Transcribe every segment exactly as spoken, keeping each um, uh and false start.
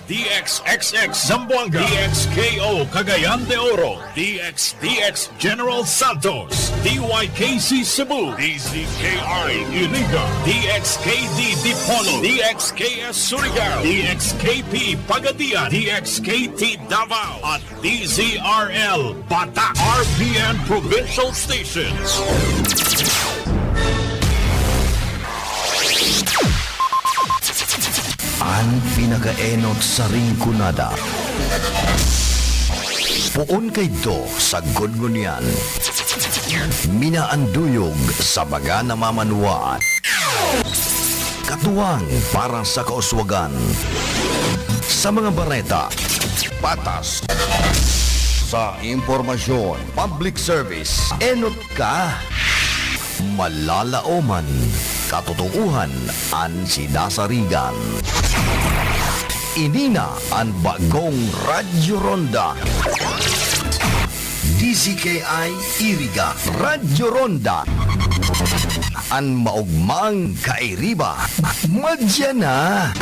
D X X X Zamboanga, D X K O Cagayan de Oro, D X D X General Santos, D Y K C Cebu, D Z K I Iriga, D X K D Dipolog, D X K S Surigao, D X K P Pagadian, D X K T Davao, at D Z R L Batak, R P N Provincial Stations. An pinakaenot sa Rinconada. Poon kaidto sagkod ngunyan. Minaanduyog sa mga namamanwaan. Katuwang para sa kauswagan. Sa mga bareta, patas. Sa impormasyon, public service, enot ka. Malalaoman, katotoohan an sinasarigan. Ini na an bagong Radyo Ronda. D Z K I Iriga, Radyo Ronda. An maogmang kairiba, madya na.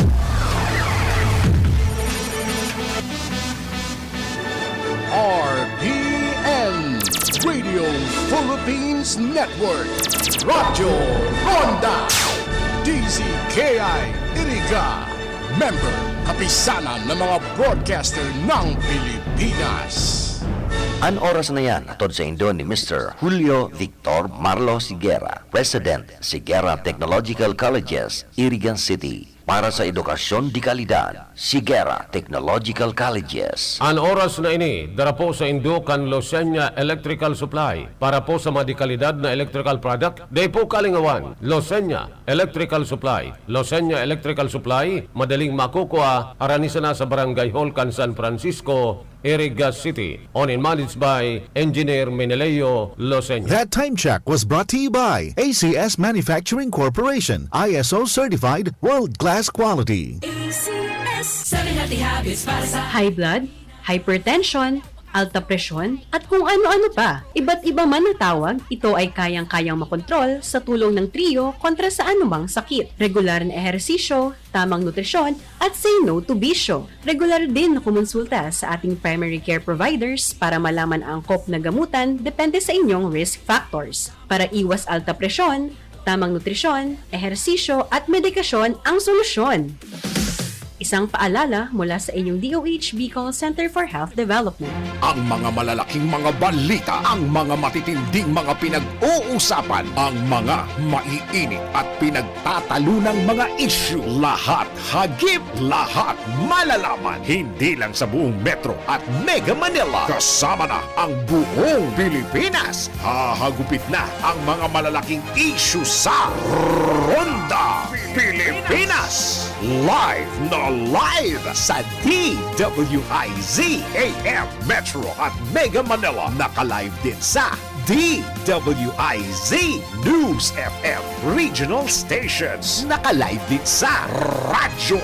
R P N, Radio Philippines Network, Radyo Ronda, D Z K I Iriga, member, kapisanan ng mga broadcaster ng Pilipinas. An oras na yan, hatod saindo ni Mister Julio Victor Marlo Sigera, President, Sigera Technological Colleges, Iriga City. Para sa edukasyon de kalidad, Sigera Technological Colleges. An oras na ini, dara po saindo kan Losenya Electrical Supply. Para po sa mga de kalidad na electrical product, dai po kalingawan. Losenya Electrical Supply. Losenya Electrical Supply, madaling makukua, arani sana sa Barangay Hall kan San Francisco, Iriga City. Owned and managed by Engineer Meneleo Losenya. That time check was brought to you by A C S Manufacturing Corporation, I S O certified, world-class quality. A C S, seven healthy habits para sa high blood, hypertension, alta presyon, at kung ano-ano pa. Iba't iba man na tawag, ito ay kayang-kayang makontrol sa tulong ng Trio kontra sa anumang sakit. Regular na ehersisyo, tamang nutrisyon, at say no to bisyo. Regular din na kumonsulta sa ating primary care providers para malaman ang angkop na gamutan depende sa inyong risk factors. Para iwas alta presyon, tamang nutrisyon, ehersisyo, at medikasyon ang solusyon. Isang paalala mula sa inyong D O H Bicol Center for Health Development. Ang mga malalaking mga balita, ang mga matitinding mga pinag-uusapan, ang mga maiinit at pinagtatalunang mga isyu, lahat hagip, lahat malalaman, hindi lang sa buong Metro at Mega Manila, kasama na ang buong Pilipinas. Hahagupit na ang mga malalaking isyu sa Ronda Pilipinas. Live na live sa D W I Z A M Metro at Mega Manila. Naka-live din sa D W I Z News F M Regional Stations. Naka-live din sa Radyo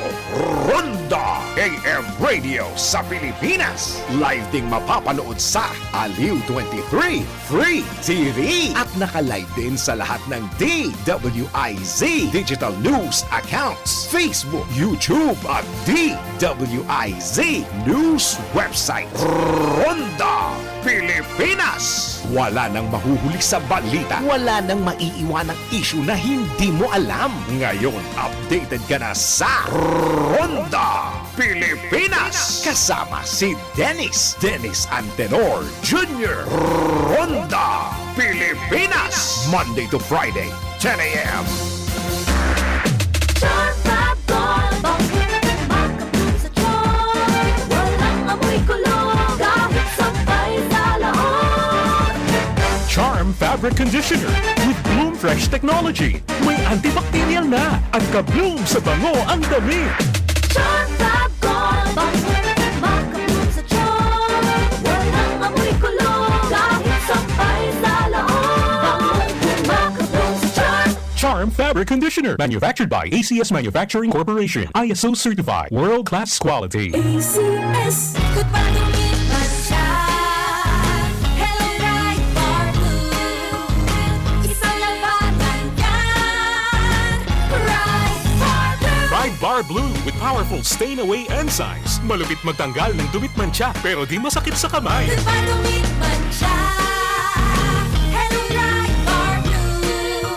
Ronda A M Radio sa Pilipinas. Live ding mapapanood sa Aliw twenty-three Free T V. At naka-live din sa lahat ng D W I Z digital news accounts, Facebook, YouTube, at D W I Z News website. Ronda Pilipinas. Wala nang mahuhuli sa balita. Wala nang maiiwanang isyu na hindi mo alam. Ngayon, updated ka na sa Ronda Pilipinas. Kasama si Dennis, Dennis Antenor Junior. Ronda Pilipinas. Monday to Friday, ten A M. Charm Fab Gold, makabloom sa charm. Walang amoy kulo, kahit sampay sa laot. Charm Fabric Conditioner with Bloom Fresh Technology. May antibacterial na at ka-bloom sa bango ang damit. Charm Fab Gold, makabloom sa charm. Walang amoy kulo, kahit sampay sa laot. Makabloom sa charm. Charm Fabric Conditioner, manufactured by A C S Manufacturing Corporation, I S O certified, world-class quality. A C S. Ikot pa, tumit pa siya. Hello, Ride Bar Blue. Isang labanan yan. Ride Bar Blue. Ride Bar Blue with powerful stain away enzymes. Malupit magtanggal ng dumi at mantsa, pero di masakit sa kamay. Goodbye dumi at mantsa. Hello Pride Bar Blue.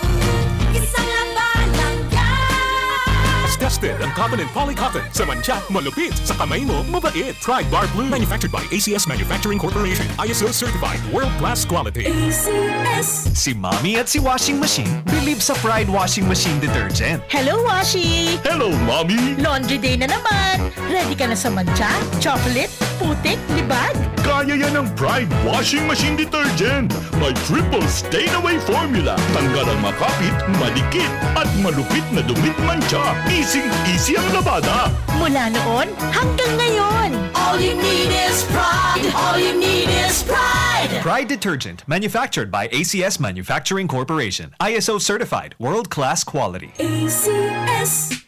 Isang laba lang yan. Tested ang cotton and poly cotton. Sa mantsa, malupit. Sa kamay mo, mabait. Pride Bar Blue. Manufactured by A C S Manufacturing Corporation. I S O certified. World class quality. A C S. Si Mommy at si Washing Machine bilib sa Pride Washing Machine Detergent. Hello, Washi! Hello, Mommy! Laundry day na naman! Ready ka na sa mantsa, chocolate, putik, libag? Kaya yan ng Pride Washing Machine Detergent. May triple stain away formula. Tanggal ang makapit, madikit, at malupit na dumi at mantsa. Easy-easy ang labada. Mula noon hanggang ngayon! All you need is pride. All you need is pride. Pride Detergent, manufactured by A C S Manufacturing Corporation. I S O certified, world-class quality. A C S.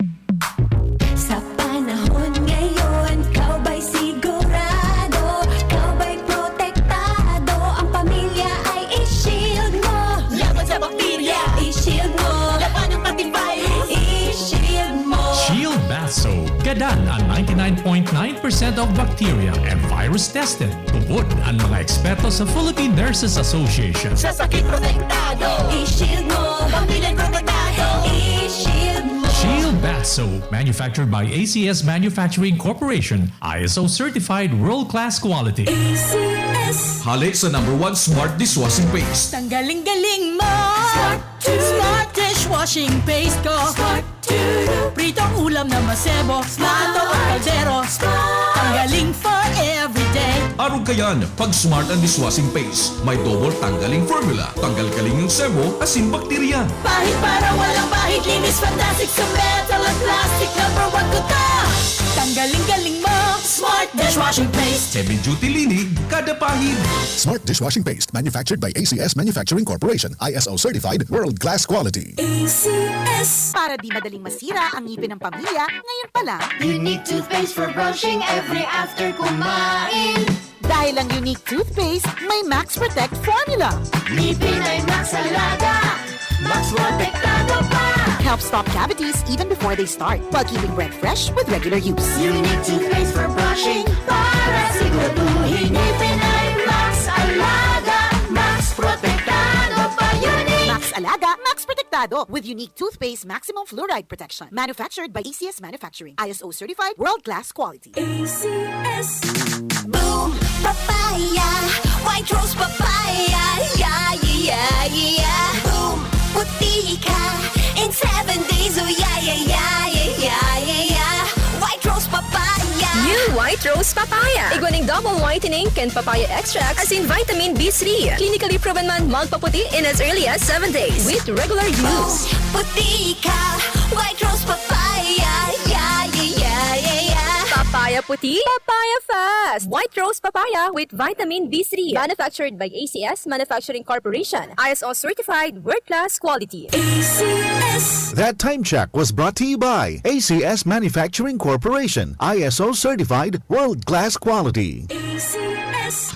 Sa panahon ngayon, ikaw ba'y sigurado? Ikaw ba'y protektado? Ang pamilya ay i-shield mo. Laban sa bakterya, i-shield mo. Labanan pati virus, i-shield mo. Shield Bath Soap. Gadan ang ninety-nine point nine percent of bacteria and virus tested. Tubod ang mga eksperto sa Philippine Nurses Association. Sa sakit protektado, i-shield mo. Pamilya protektado, i-shield mo. Shield Bath Soap, manufactured by A C S Manufacturing Corporation, I S O certified world-class quality. A C S. Hale sa number one smart dishwashing paste. Tanggaling-galing mo! Smart dishwashing paste ko! Pritong ulam na masebo, plato o kaldero. Tanggaling for everyday. Arog kayan, pag smart ang dishwashing paste. May double tanggaling formula. Tanggal galing ang sebo, asin bakterya. Pahid para walang bahid, linis fantastic sa metal at plastic. Number one ko to! Tanggaling-galing mo! Smart dishwashing paste! Heavy duty linig, kada pahid. Smart dishwashing paste, manufactured by A C S Manufacturing Corporation, I S O certified, world class quality. A C S. Para di madaling masira ang ngipin ng pamilya, ngayon pa lang. Unique toothpaste for brushing every after kumain. Dahil ang Unique Toothpaste may Max Protect Formula. Ngipin ay Max Alaga. Max Protektado pa. Helps stop cavities even before they start, while keeping breath fresh with regular use. Unique toothpaste for brushing para siguraduhin ngipin ay Max Alaga. Max Protektado pa. Unique. Max Alaga, Max Protektado with Unique Toothpaste Maximum Fluoride Protection. Manufactured by A C S Manufacturing. I S O certified, world-class quality. A C S. Boom! Papaya! White Rose Papaya! Yeah, yeah, yeah, yeah! Boom! Puti ka in seven days! Oh, yeah, yeah, yeah, yeah, yeah, yeah, yeah! White Rose Papaya! New White Rose Papaya. Igwa ning double whitening kan papaya extract asin vitamin B three. Clinically proven man magpaputi in as early as seven days with regular use. Puti ka! White Rose Papaya! Yeah, yeah, yeah, yeah, yeah! Papaya puti, papaya fast. White Rose Papaya with vitamin B three. Manufactured by A C S Manufacturing Corporation. I S O certified, world-class quality. A C S. That time check was brought to you by A C S Manufacturing Corporation, I S O certified, world class quality. A C S.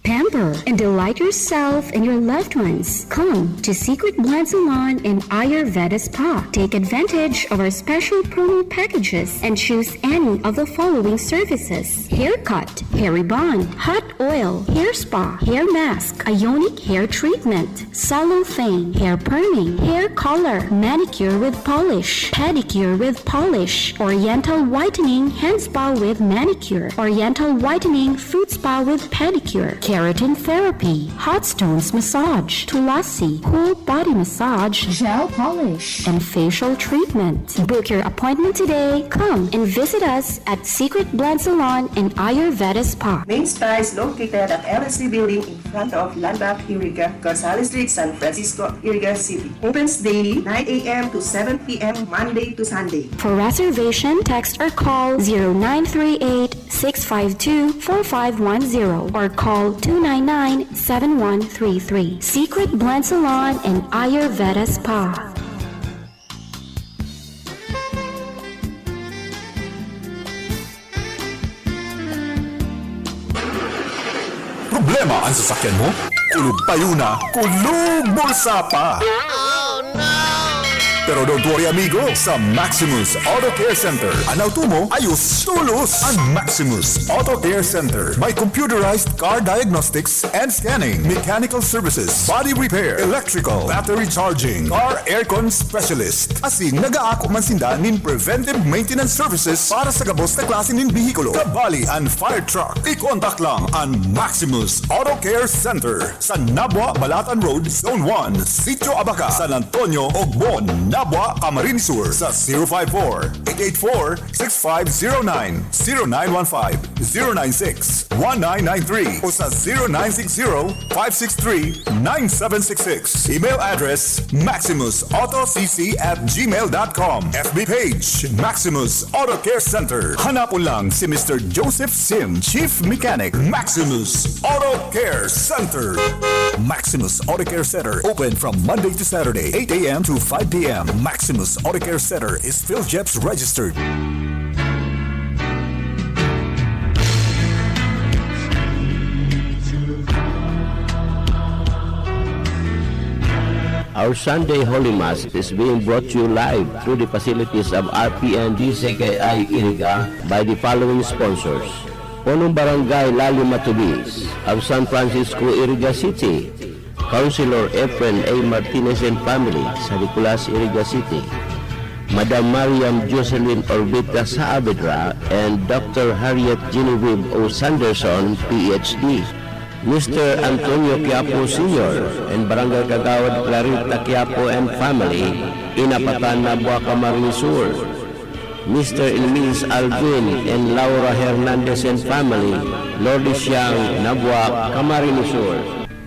Pamper and delight yourself and your loved ones. Come to Secret Blend Salon and Ayurveda Spa. Take advantage of our special promo packages and choose any of the following services: haircut, hair rebond, hot oil, hair spa, hair mask, ionic hair treatment, cellophane, hair perming, hair color, manicure with polish, pedicure with polish, oriental whitening, hand spa with manicure, oriental whitening, foot spa with pedicure, keratin therapy, hot stones massage, tulasi, cool body massage, gel polish, and facial treatment. Book your appointment today. Come and visit us at Secret Blend Salon and Ayurveda Spa. Main Spa is located at L S C Building in front of Landmark Iriga, Gonzales Street, San Francisco, Iriga City. Opens daily nine a.m. to seven p.m. Monday to Sunday. For reservation, text or call zero nine three eight, six five two, four five one zero or call two nine nine, seven one three three. Secret Blend Salon and Ayurveda Spa. Problema ang sasakyan mo? Kulog payo na, kulog bulsa pa! Pero don't worry, amigo. Sa Maximus Auto Care Center, an auto mo, ayos, tulos. An Maximus Auto Care Center may computerized car diagnostics and scanning, mechanical services, body repair, electrical, battery charging, car aircon specialist. Asin nag-aako man sinda nin preventive maintenance services para sa gabos na klase nin behikulo, kabali an fire truck. I-contact lang an Maximus Auto Care Center sa Nabua, Balatan Road, Zone one, Sitio Abaca, San Antonio, Ogbon, Nabua, Camarines Sur, sa zero five four, eight eight four, six five zero nine, zero nine one five, zero nine six, one nine nine three o sa zero nine six zero, five six three, nine seven six six. Email address, maximus auto c c at gmail dot com. F B page, Maximus Auto Care Center. Hanapon lang si Mister Joseph Sim, Chief Mechanic, Maximus Auto Care Center. Maximus Auto Care Center, open from Monday to Saturday, eight a m to five p m. Maximus Auto Care Center is PhilGEPS registered. Our Sunday Holy Mass is being brought to you live through the facilities of R P N D C K I Iriga by the following sponsors: Punong Barangay Lali Matubis of San Francisco, Iriga City, Councilor Efren A Martinez and family, San Nicolas, Iriga City, Madam Mariam Jocelyn Orbita Saavedra and Doctor Harriet Genevieve O Sanderson, P H D, Mister Antonio Quiapo Senior and Barangay Kagawad Clarita Quiapo and family, Inapatan, Nabua, Camarines Sur, Mister and Missus Alvin and Laura Hernandez and family, Lourdes Siang, Nabua, Camarines Sur.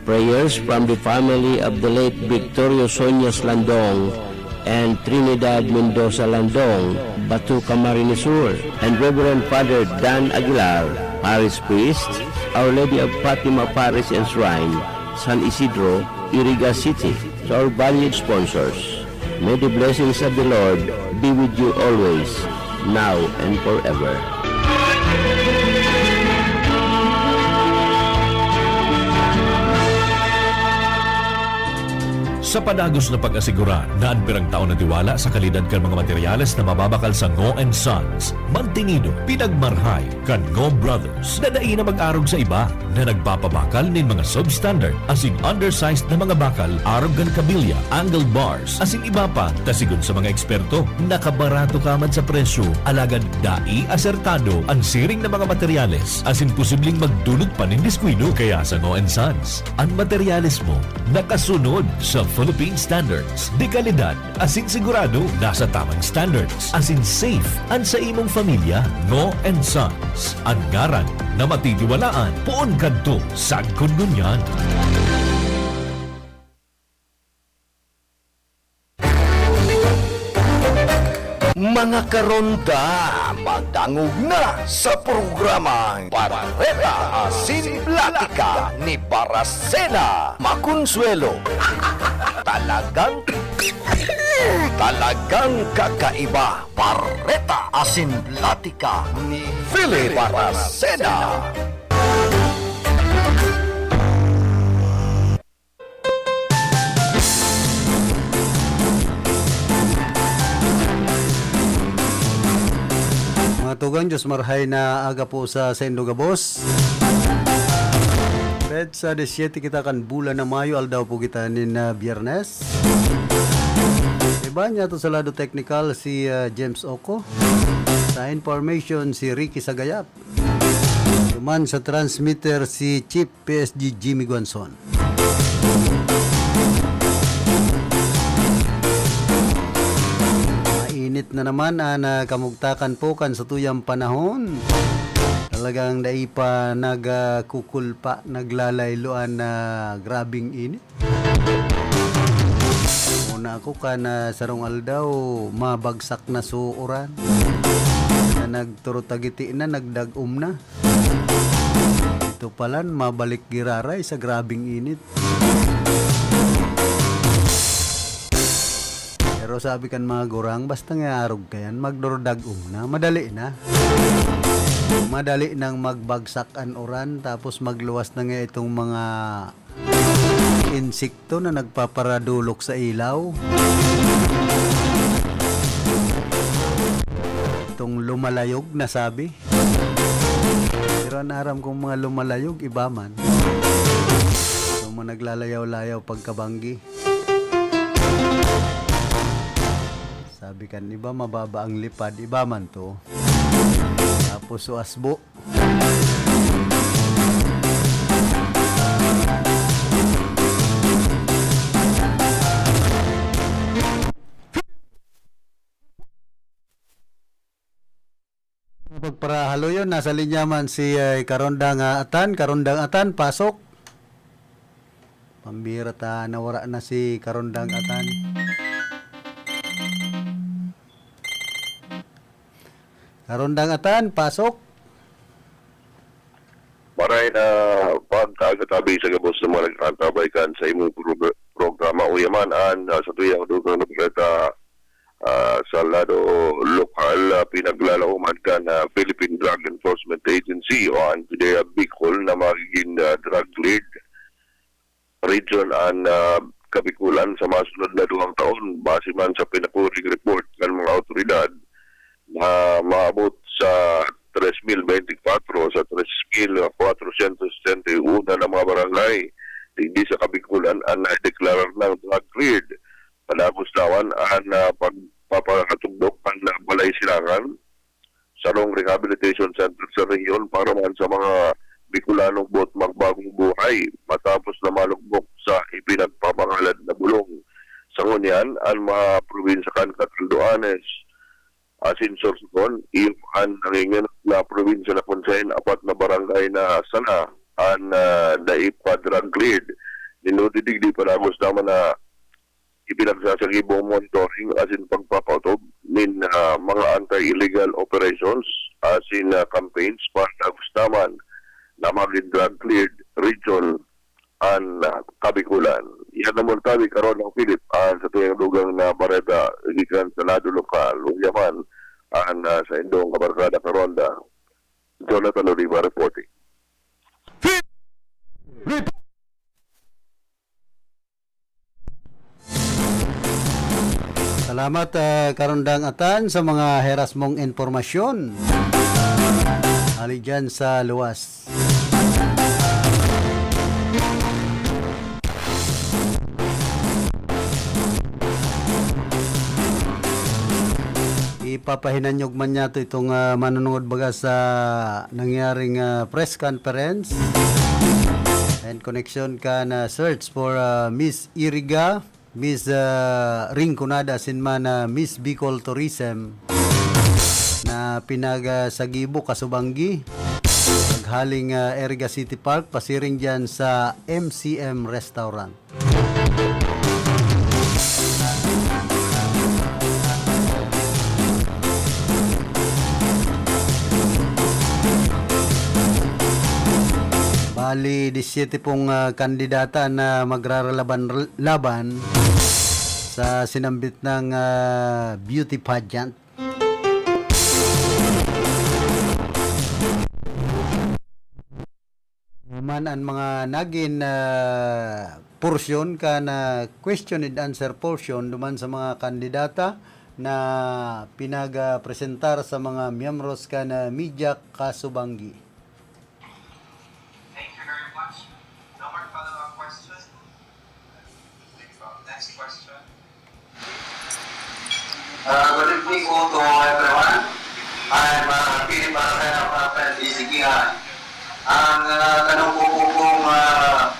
Prayers from the family of the late Victorio Soñas Landong and Trinidad Mendoza Landong, Batu, Camarines Sur, and Reverend Father Dan Aguilar, Parish Priest, Our Lady of Fatima Parish and Shrine, San Isidro, Iriga City. To our valued sponsors, may the blessings of the Lord be with you always, now and forever. Sa padagos na pag-asigurar na an pirang taon na tiwala sa kalidad kan mga materyales na mababakal sa Ngo and Sons, mantinido, pinagmarhay kan Ngo Brothers na dai na mag-arog sa iba na nagpapabakal nin mga substandard asin undersized na mga bakal arog kan kabilya, angle bars, asin iba pa, ta sigon sa mga eksperto, nakabarato ka man sa presyo, alagad dai asertado an siring na mga materyales asin posibleng magdunot pa nin diskuido. Kaya sa Ngo and Sons, an materyales mo nakasunod sa Philippine standards de kalidad asin sigurado nasa tamang standards asin safe an sa imong pamilya. Ngo and Sons, an ngaran na matitiwalaan poon kadto sagkod ngunyan. Mga karonda, magdangog na sa programang Bareta asin Platika ni Barasena Makonsuelo. Talagang, talagang kakaiba. Bareta asin Platika ni Philip Barasena. Mga tugang, Diyos marhay na aga po sa saindo gabos. Petsa disyete kita kan bulan na Mayo, aldaw po kita nin, ah, Biyernes. Iba niya to sa lado technical si, ah, James Oco. Sa information si Ricky Sagayap. Duman sa transmitter si Chief P S G Jimmy Guanzon. Mainit na naman an, ah, kamugtakan po kan satuyang panahon. Talagang dai pa nag, ah, kukulpa, naglalaylo an, ah, grabeng init. Muna ako kan, ah, sarong aldaw, mabagsak na so uran. Na nagturutagiti na, nagdag-om na. Ito palan, mabalik giraray sa grabeng init. Pero sabi kan mga gurang, basta nga arog ka yan, magdurdag-om na, madali na. Madali nang magbagsak an uran, tapos magluwas na nga itong mga insekto na nagpaparadulok sa ilaw. Kung lumalayog na sabi. Pero an aram kong mga lumalayog, iba man. Yung mga naglalayaw-layaw pagkabanggi. Sabi kan iba, mababa ang lipad, iba man to. Tapos so asbo. Pagparahaloyon, nasa linya man si, eh, Karondang, ah, Atan. Karondang Atan, pasok. Pambira ta, nawara na si Karondang Atan. Karondang Atan, pasok. Maray na pagkaagatabi sa gabos na mga nagtatabay kan sa imong pro-, programa, Uyaman, an, ah, sa tuyang dugang na balita, ah, sa lado lokal, ah, pinaglalaoman kan, ah, Philippine Drug Enforcement Agency o an PDEA Bicol na magiging, ah, drug lead region an, ah, Kabikulan sa masunod na duwang taon, base man sa pinakuring report kan mga awtoridad na maabot sa tres mil beintikwatro sa tres mil kwatrosyentos sesenta y uno na mga barangay digdi sa Kabikulan an naideklarar nang drug cleared. Padagos naman an, ah, pagpapakatugdok kan, ah, balay silangan, sarong rehabilitation center sa rehiyon para man sa mga Bicolanong boot magbagong buhay matapos na malugmok sa ipinagpapangalad na bulong. Sa ngunyan, an mga probinsya kan Catanduanes asin Sorsogon, iyo an nangingenot na probinsya na kun saen apat na barangay na sana an, ah, dai pa drug cleared. Nindo digdi padagos naman na ipinagsasagibong monitoring asin pagpapautob nin, ah, mga anti-illegal operations asin, ah, campaigns para dagos naman na magin drug cleared region an, ah, Kabikulan. Yan naman kami karon ang Philip, ah, sa tuyang dugang na bareta gikan sa lado lokal. Uyaman, an, ah, sa indong kabarkada karonda, Jonathan Oliva reporting. Salamat, ah, Karondang Atan, sa mga heras mong impormasyon. Hali dyan sa luwas. Ipapahinanyog man niya to itong, ah, manunungod baga sa nangyaring, ah, press conference and connection kan, ah, search for, ah, Miss Iriga, Miss, ah, Rinconada, asin man, ah, Miss Bicol Tourism na pinag, ah, sagibo kasubanggi, paghaling, ah, Iriga City Park, pasiring dyan sa M C M Restaurant. Bali, disyete pong, ah, kandidata na magraralaban-laban sa sinambit ng, ah, beauty pageant. Man an mga nagin, ah, porsyon kan, ah, question and answer portion duman sa mga kandidata na pinag, ah, presentar sa mga miyembros kan, ah, media kasubanggi. Thank you very much. No more follow-up questions? Next question. Uh, good evening po to everyone. I'm, uh, Philip Barrera from F L B C Kian. Ang, uh, tanong ko po kung, uh,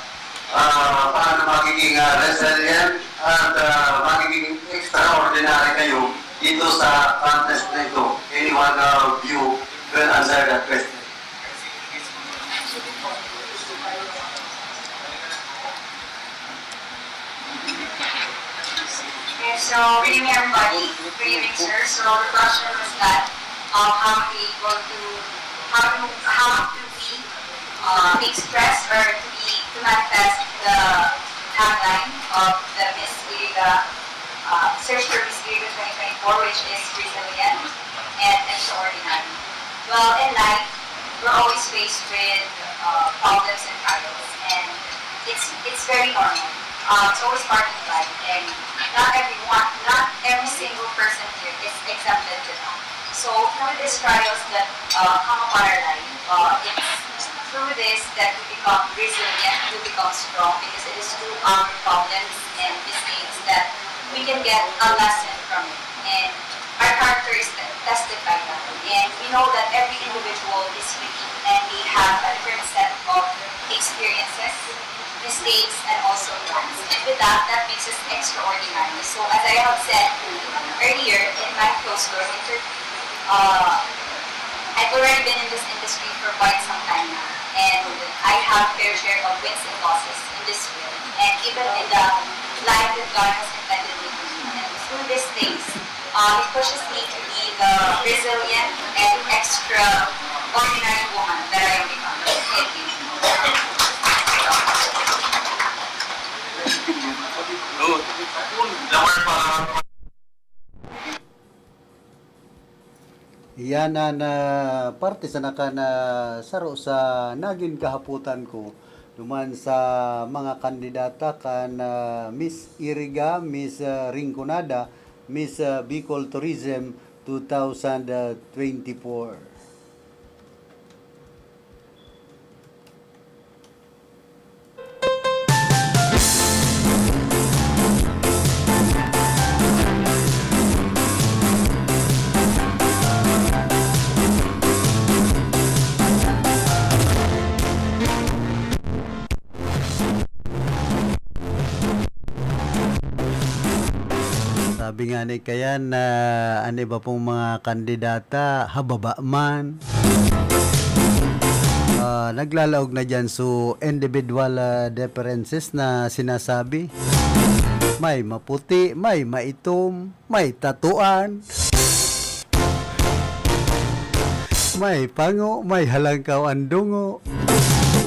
uh, paano magiging, uh, resilient at, uh, magiging extraordinary kayo dito sa contest na ito. Anyone, uh, of you will answer that question. Okay, so good evening, everybody. Good evening, sir. So the question was that, um, how are we able to, how do, how do we, uh, express or to be, to manifest the tagline of the Miss Iriga, uh, Search for Miss Iriga twenty twenty-four, which is resilient and extraordinary? Well, in life, we're always faced with, uh, problems and trials, and it's, it's very normal. Uh, it's always part of life, and not everyone, not every single person here is exempted to that. So, through these trials that uh, come upon our life, uh, it's through this that we become resilient, we become strong, because it is through our problems and mistakes that we can get a lesson from it. And our character is te- tested by that. And we know that every individual is unique and we have a different set of experiences, mistakes, and also plans. And with that, that makes us extraordinary. So as I have said earlier in my closed door interview, uh, I've already been in this industry for quite some time now. And I have fair share of wins and losses in this field. And even in the life that God has intended me to live. And through these things, uh, it pushes me to be the resilient and extraordinary woman that I am becoming. Thank you. Iyan an ah, parte sana kan ah, saro sa nagin kahapotan ko duman sa mga kandidata kan ah, Miss Iriga, Miss ah, Rinconada, Miss ah, Bicol Tourism twenty twenty-four. Sabi nga ni Kayan na an iba pong mga kandidata, hababa man. Ah, naglalaog na dyan so individual ah, differences na sinasabi. May maputi, may maitom, may tatuan. May pango, may halangkaw ang dungo.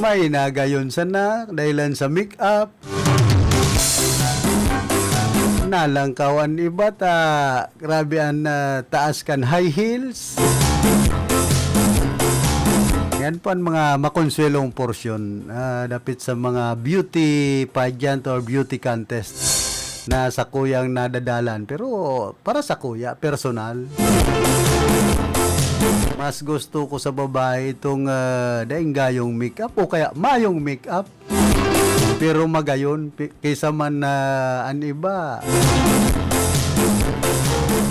May nagayon sana, dahilan sa make-up. Nalangkaw an iba ta grabe an ah, taas kan high heels. Yan po ang mga makonswelong portion ah, dapit sa mga beauty pageant or beauty contest na sakuyang nadadalan. Pero para sakuya, personal. Mas gusto ko sa babae itong ah, daing gayong make-up o kaya mayong make-up. Pero magayon, pi- kaysa man na an iba.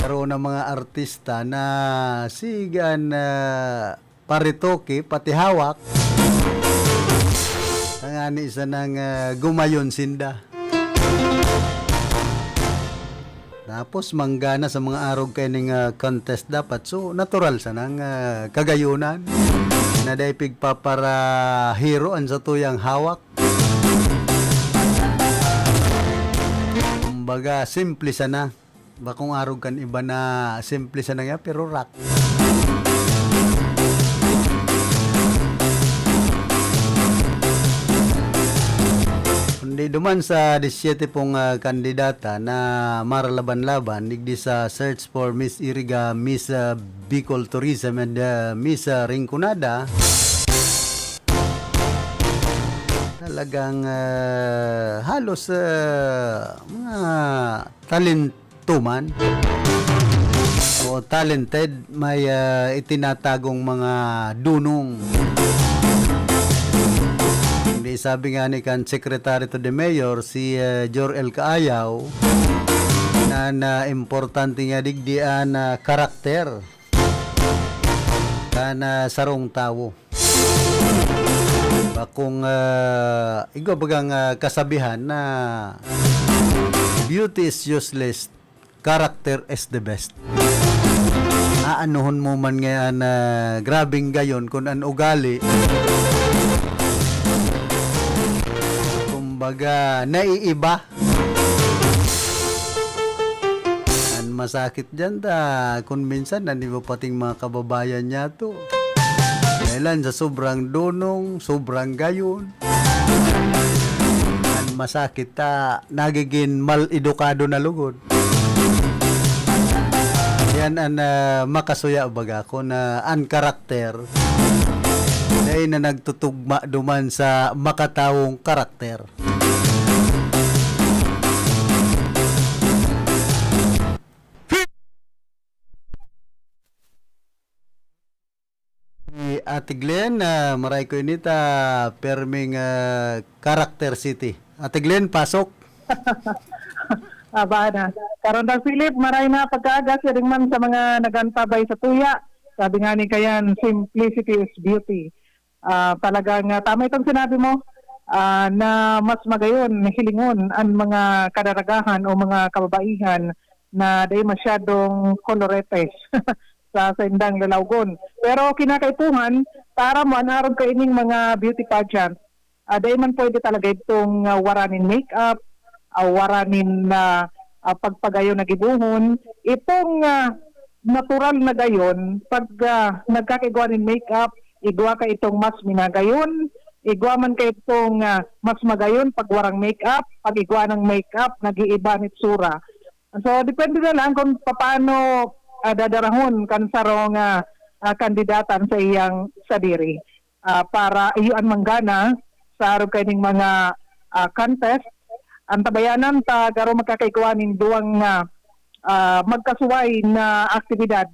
Karoon ng mga artista na sigan na paritoke, pati hawak. Tangani isa nang ah, gumayon sinda. Tapos manggana sa mga arog kaining ah, contest dapat. So natural sanang ah, kagayunan na dai pigpaparahiro an satuyang hawak. Kumbaga, simple sana. Bakong arog kan iba na simple sana nga, pero rock. Kundi duman sa disyete pong ah, kandidata na maralaban-laban digdi sa search for Miss Iriga, Miss ah, Bicol Tourism and ah, Miss ah, Rinconada, talagang ah, halos ah, mga talento man o talented, may ah, itinatagong mga dunong. Hindi, sabi nga ni kan Secretary to the Mayor, si ah, Jor El Caayaw, na, na importante nga digdi an ah, karakter kan ah, sarong tawo. Bakong ah, igwa bagang ah, kasabihan na beauty is useless, character is the best. Aanuhon mo man ngayon na grabing gayon kun an ugali. Kumbaga, naiiba. An masakit diyan ta, kun minsan, an iba pating mga kababayan niyato. Dahilan sa sobrang dunong, sobrang gayon. An masakit ta, nagigin mal-edukado na lugod. Yan an ah, makasuya baga ko na an karakter dai na nagtutugma duman sa makatawong karakter. Ate Glenn, ah, maray ko ini ta perming, ah, character city. Ate Glenn, pasok. Aba na. Karon, Doc Philip, maray na pagkaaga, siring man sa mga nagantabay sa tuya. Sabi nga ni Kayan, "Simplicity is beauty." Ah, talagang, ah, tama itong sinabi mo, ah, na mas magayon hilingon an mga kadaragahan o mga kababaihan na dai masyadong koloretes sa saindang lalawgon. Pero kinakaipuhan, para mo an arog kaining mga beauty pageant, ah, dai man pwede talaga itong, ah, wara nin makeup, ah, wara nin, ah, ah, pagpagayon na gibohon. Itong, ah, natural na gayon, pag, ah, nagkakaigwa nin makeup, igwa ka itong mas minagayon, igwa man ka itong, ah, mas magayon pag warang makeup, pag igwa ng makeup, nag-iiba an itsura. So, depende na lang kung paano, ah, dadarahon kan sarong, ah, ah, kandidata an saiyang sadiri, ah, para iyo an manggana sa arog kaining mga, ah, contest. An tabayanan ta garo magkakaigwa nin duwang, ah, ah, magkasuway na aktibidad.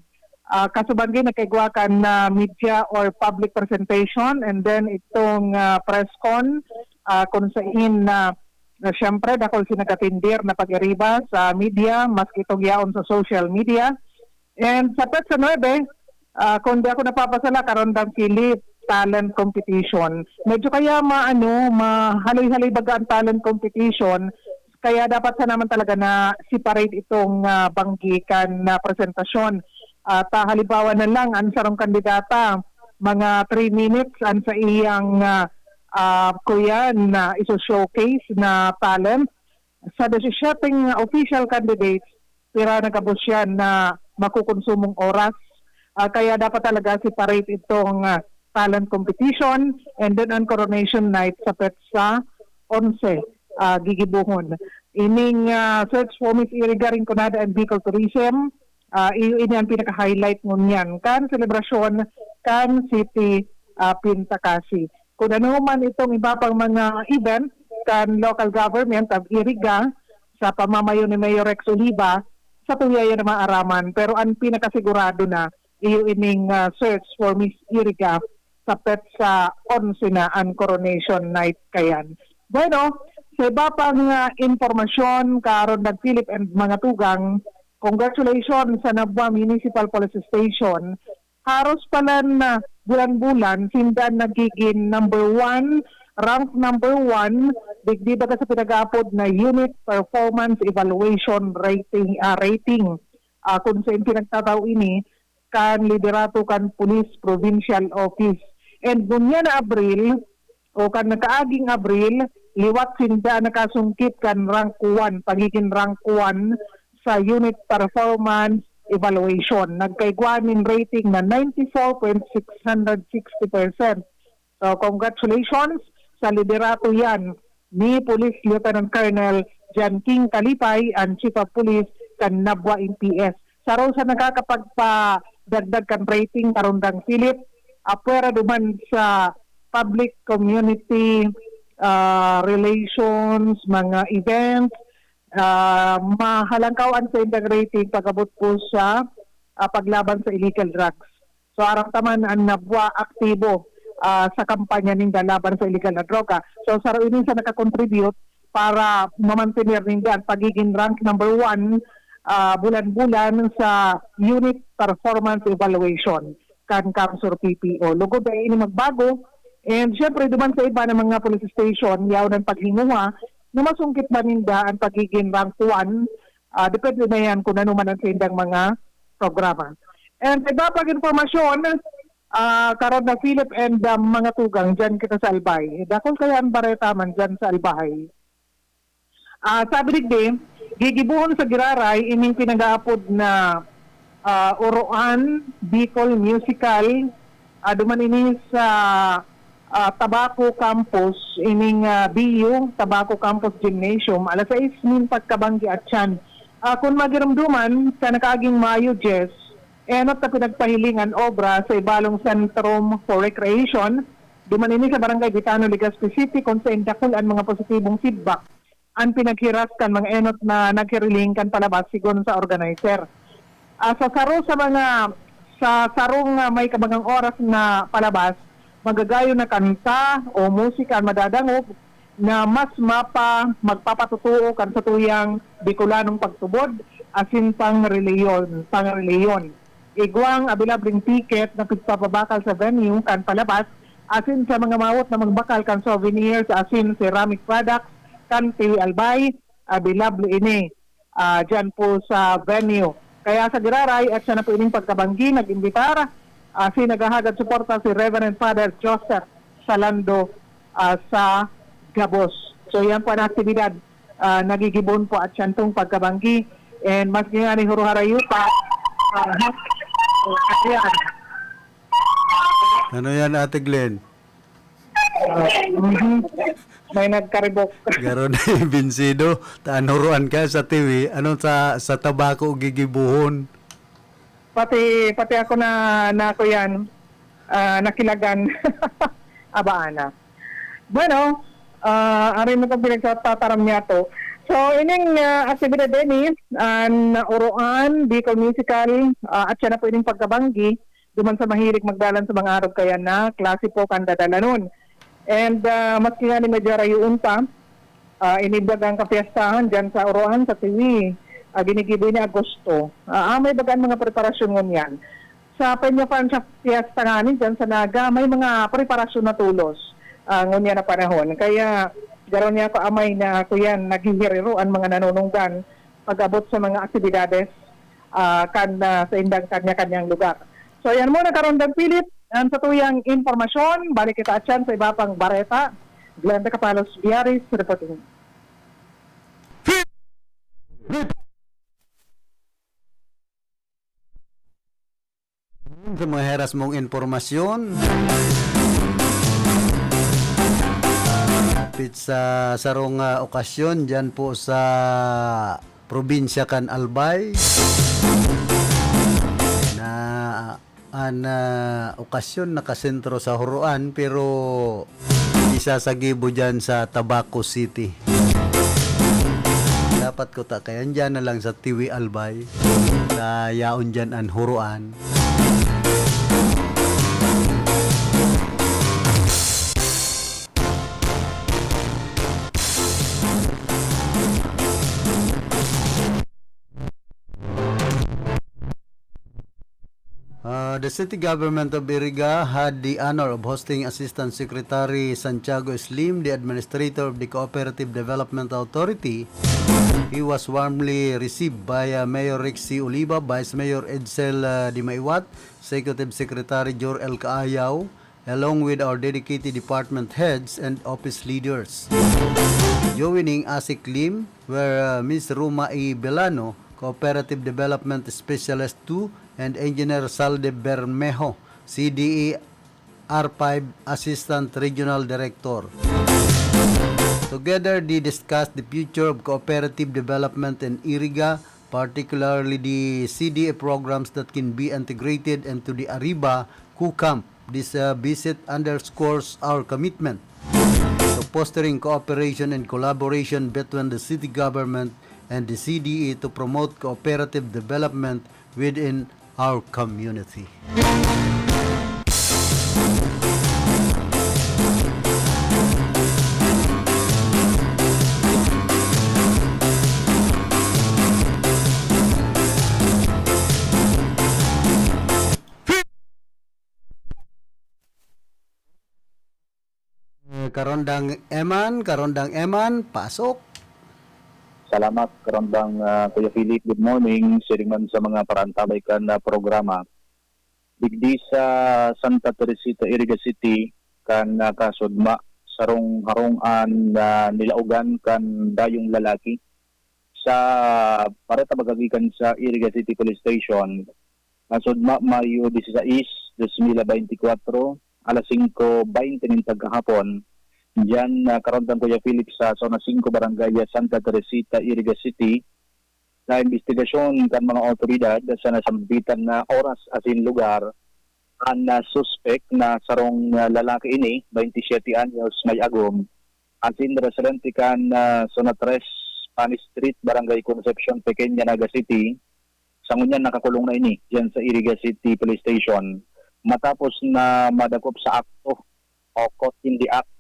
Ah, kasuban gin nagkaigwa kan, ah, media or public presentation, and then itong, ah, press con, ah, kun sain na, na siyempre dakul si nagatindir na pag-iriba sa media, maski itong yaon sa social media. And sa petsa nuebe, ah, kung di ako napapasala, karon, Doc Philip, talent competition. Medyo kaya ma-, ano, mahaloy-haloy baga ang talent competition, kaya dapat sana man talaga na separate itong, ah, banggi kan na presentasyon. At, ah, halimbawa na lang, ang sarong kandidata, mga three minutes ang sa iyang, ah, ah, kuyan na iso-showcase na talent. Sa disisiyete official candidates, pira na gabos yan na makukonsumong oras. Ah, kaya dapat talaga separate itong, ah, talent competition and then ang coronation night sa petsa onse, ah, gigibohon. Ining, ah, Search for Miss Iriga, Rinconada and Bicol Tourism, ah, iyo ini ang pinaka-highlight ngunyan kan selebrasyon kan City, ah, Pintacasi. Kun ano man itong iba pang mga event kan local government of Iriga sa pamamayo ni Mayor Rex Oliva, sa tuya yan na maaraman. Pero ang pinakasigurado na, iyo ining, ah, Search for Miss Iriga sa petsa onse na an coronation night kayan. Bueno, sa iba pang, ah, impormasyon, karon, Doc Philip and mga tugang, congratulations sa Nabua Municipal Police Station. Haros palan na bulan-bulan, sinda nagigin number one, rank number one, digdi baga sa pinag-aapod na Unit Performance Evaluation Rating, ah, rating. Ah, kun sain pinagtatao ini kan liderato kan Police Provincial Office. And ngunyan na Abril, o kan nakaaging Abril, liwat sinda nakasungkit kan rank one, pagigin rank one sa Unit Performance Evaluation. Nagkaigwa nin rating na ninety-four point six hundred sixty percent. So, congratulations sa liderato yan ni Police Lieutenant Colonel John King Kalipay, ang Chief of Police kan Nabua M P S. Saro sa nakakapagpadagdag kan rating, karundang Philip, apwera duman sa public community, ah, relations, mga events, ah, mahalangkaw an saindang rating pag-abot po sa, ah, paglaban sa illegal drugs. So, aram ta man an Nabua aktibo, ah, sa kampanya ninda laban sa illegal na droga. So, saro ini sa nakakontribute para mamantener ninda ang pagigin rank number one, ah, bulan-bulan sa Unit Performance Evaluation kan CamSur P P O. Lugod na ini magbago. And syempre, duman sa iba na mga police station, yaon ang paghinguha na masungkit ba ninda ang pagigin rank one. Ah, depende na yan kung ano man ang saindang mga programa. And sa iba pang impormasyon, ah, karon na Philip and, ah, mga tugang, dyan kita sa Albay. Dakul kaya ang bareta man dyan sa Albay. Ah, sabi digdi, gigibohon sa giraray ining pinag-aapod na, ah, Oroan Bicol Musical. Ah, duman ini sa, ah, Tabaco Campus, ining, ah, B U, Tabaco Campus Gymnasium, alas sais nin pagkabanggi atyan. Ah, kun magiromdoman, sa nakaaging Mayo dyes, enot na pinagpahiling an obra sa Ibalong Centrum for Recreation, duman ini sa Barangay Vitano, Legazpi City, kun sain dakul an mga positibong feedback an pinaghiras kan mga enot na naghiriling kan palabas, sigon sa organizer. Ah, sa saro sa mga Sa sarong, ah, may kabagang oras na palabas, magagayon na kanta o musika an madadangog na mas mapa-, magpapatotoo kan satuyang Bicolanong pagtubod asin pangrelihiyon, pangrelihiyon. Igwang abilableng ticket na pigpapabakal sa venue kan palabas asin sa mga mawot na magbakal kan souvenirs asin ceramic products kan T V Albay, abilable ini, ah, diyan po sa venue. Kaya sa giraray, at siya na po ining pagkabanggi, nag-imbitar, ah, si naghahagad suporta si Reverend Father Joseph Salando, ah, sa gabos. So, yan po ang aktibidad, ah, nagigibon po at siya pong pagkabanggi. And mas nga ni Huro Harayuta, ah, ha? So, ayan. Ano yan, Ate Glenn? Ah, mhm. May nagkaribok. Garo na binsido. Tanuruan ka sa T V. Ano sa, sa tabako gigibuhon? Pati, pati ako na, na ako yan. Ah, nakilagan. Aba, ana. Bueno, ah, arin na itong pinagtataram niya to. So, ining ah, aktibidad din eh, an Oroan, Bicol Musical, ah, at siya na po ining pagkabanggi, duman sa mahilig magdalan sa mga arog kaya na klase po kan dadalanon. And ah, maski nga ni medyo rayoon pa, ah, inibag ang kapiyastahan dyan sa Oroan, sa Tiwi. Ah, ginigibo ni Agosto. Ah, ah, may bagaan mga preparasyon ngunyan. Sa Peña Francia Fiesta ngani dyan sa Naga, may mga preparasyon na tulos ah, ngunyan na panahon. Kaya garo niya ako amay na kuyan, naghihiriro ang mga nanunungdan pag-abot sa mga aktibidades ah, kan ah, sa indang kanya-kanyang lugar. So yan muna, Karondang Philip, ang satuyang impormasyon. Balik kita atyan sa iba pang bareta. Glenda Capalos Biaris reporting. Sa mga heras mong impormasyon, hapit sa sarong ah, okasyon dyan po sa probinsya kan Albay, na an ah, okasyon nakasentro sa Huroan, pero isa sa gibo dyan sa Tabaco City. Dapat ko ta kaya dyan na lang sa Tiwi Albay, sa yaon dyan an Huroan. Uh, the city government of Iriga had the honor of hosting Assistant Secretary Santiago Slim, the administrator of the Cooperative Development Authority. He was warmly received by uh, Mayor Rexy Oliva, Vice Mayor Edsel uh, Dimaiwat, Executive Secretary Jor El Caayaw, along with our dedicated department heads and office leaders. Joining Asik Lim were uh, Miss Roma E. Belano, Cooperative Development Specialist two, and Engineer Salde Bermejo, C D E R five Assistant Regional Director. Together, they discussed the future of cooperative development in Iriga, particularly the C D A programs that can be integrated into the Arriba COOCAMP. This uh, visit underscores our commitment to fostering cooperation and collaboration between the city government and the C D A to promote cooperative development within our community. Eh, Karondang Eman, Karondang Eman, pasok. Salamat, Karondang ah, Kuya Philip. Good morning. Siring man sa mga parantabay kan ah, programa. Digdi sa Santa Teresita, Iriga City, kan ah, kasudma, sarong harong an ah, nilaogan kan dayong lalaki. Sa bareta magagikan sa Iriga City Police Station, Nasudma, Mayo disisais, dos mil beintikwatro, alas singko beinti nin pagkahapon, diyan, ah, Karondang Kuya Philip, sa Zona singko, Barangay Santa Teresita, Iriga City. Sa imbestigasyon kan mga awtoridad sa nasambitan na oras asin lugar, an, ah, suspek na sarong, ah, lalaki ini, beintisyete anyos, may agom, asin residente kan, ah, Zona tres, Pani Street, Barangay Concepcion, Pequeña, Naga City, Sa ngunyan, nakakulong na ini diyan sa Iriga City Police Station matapos na madakop sa akto o caught in the act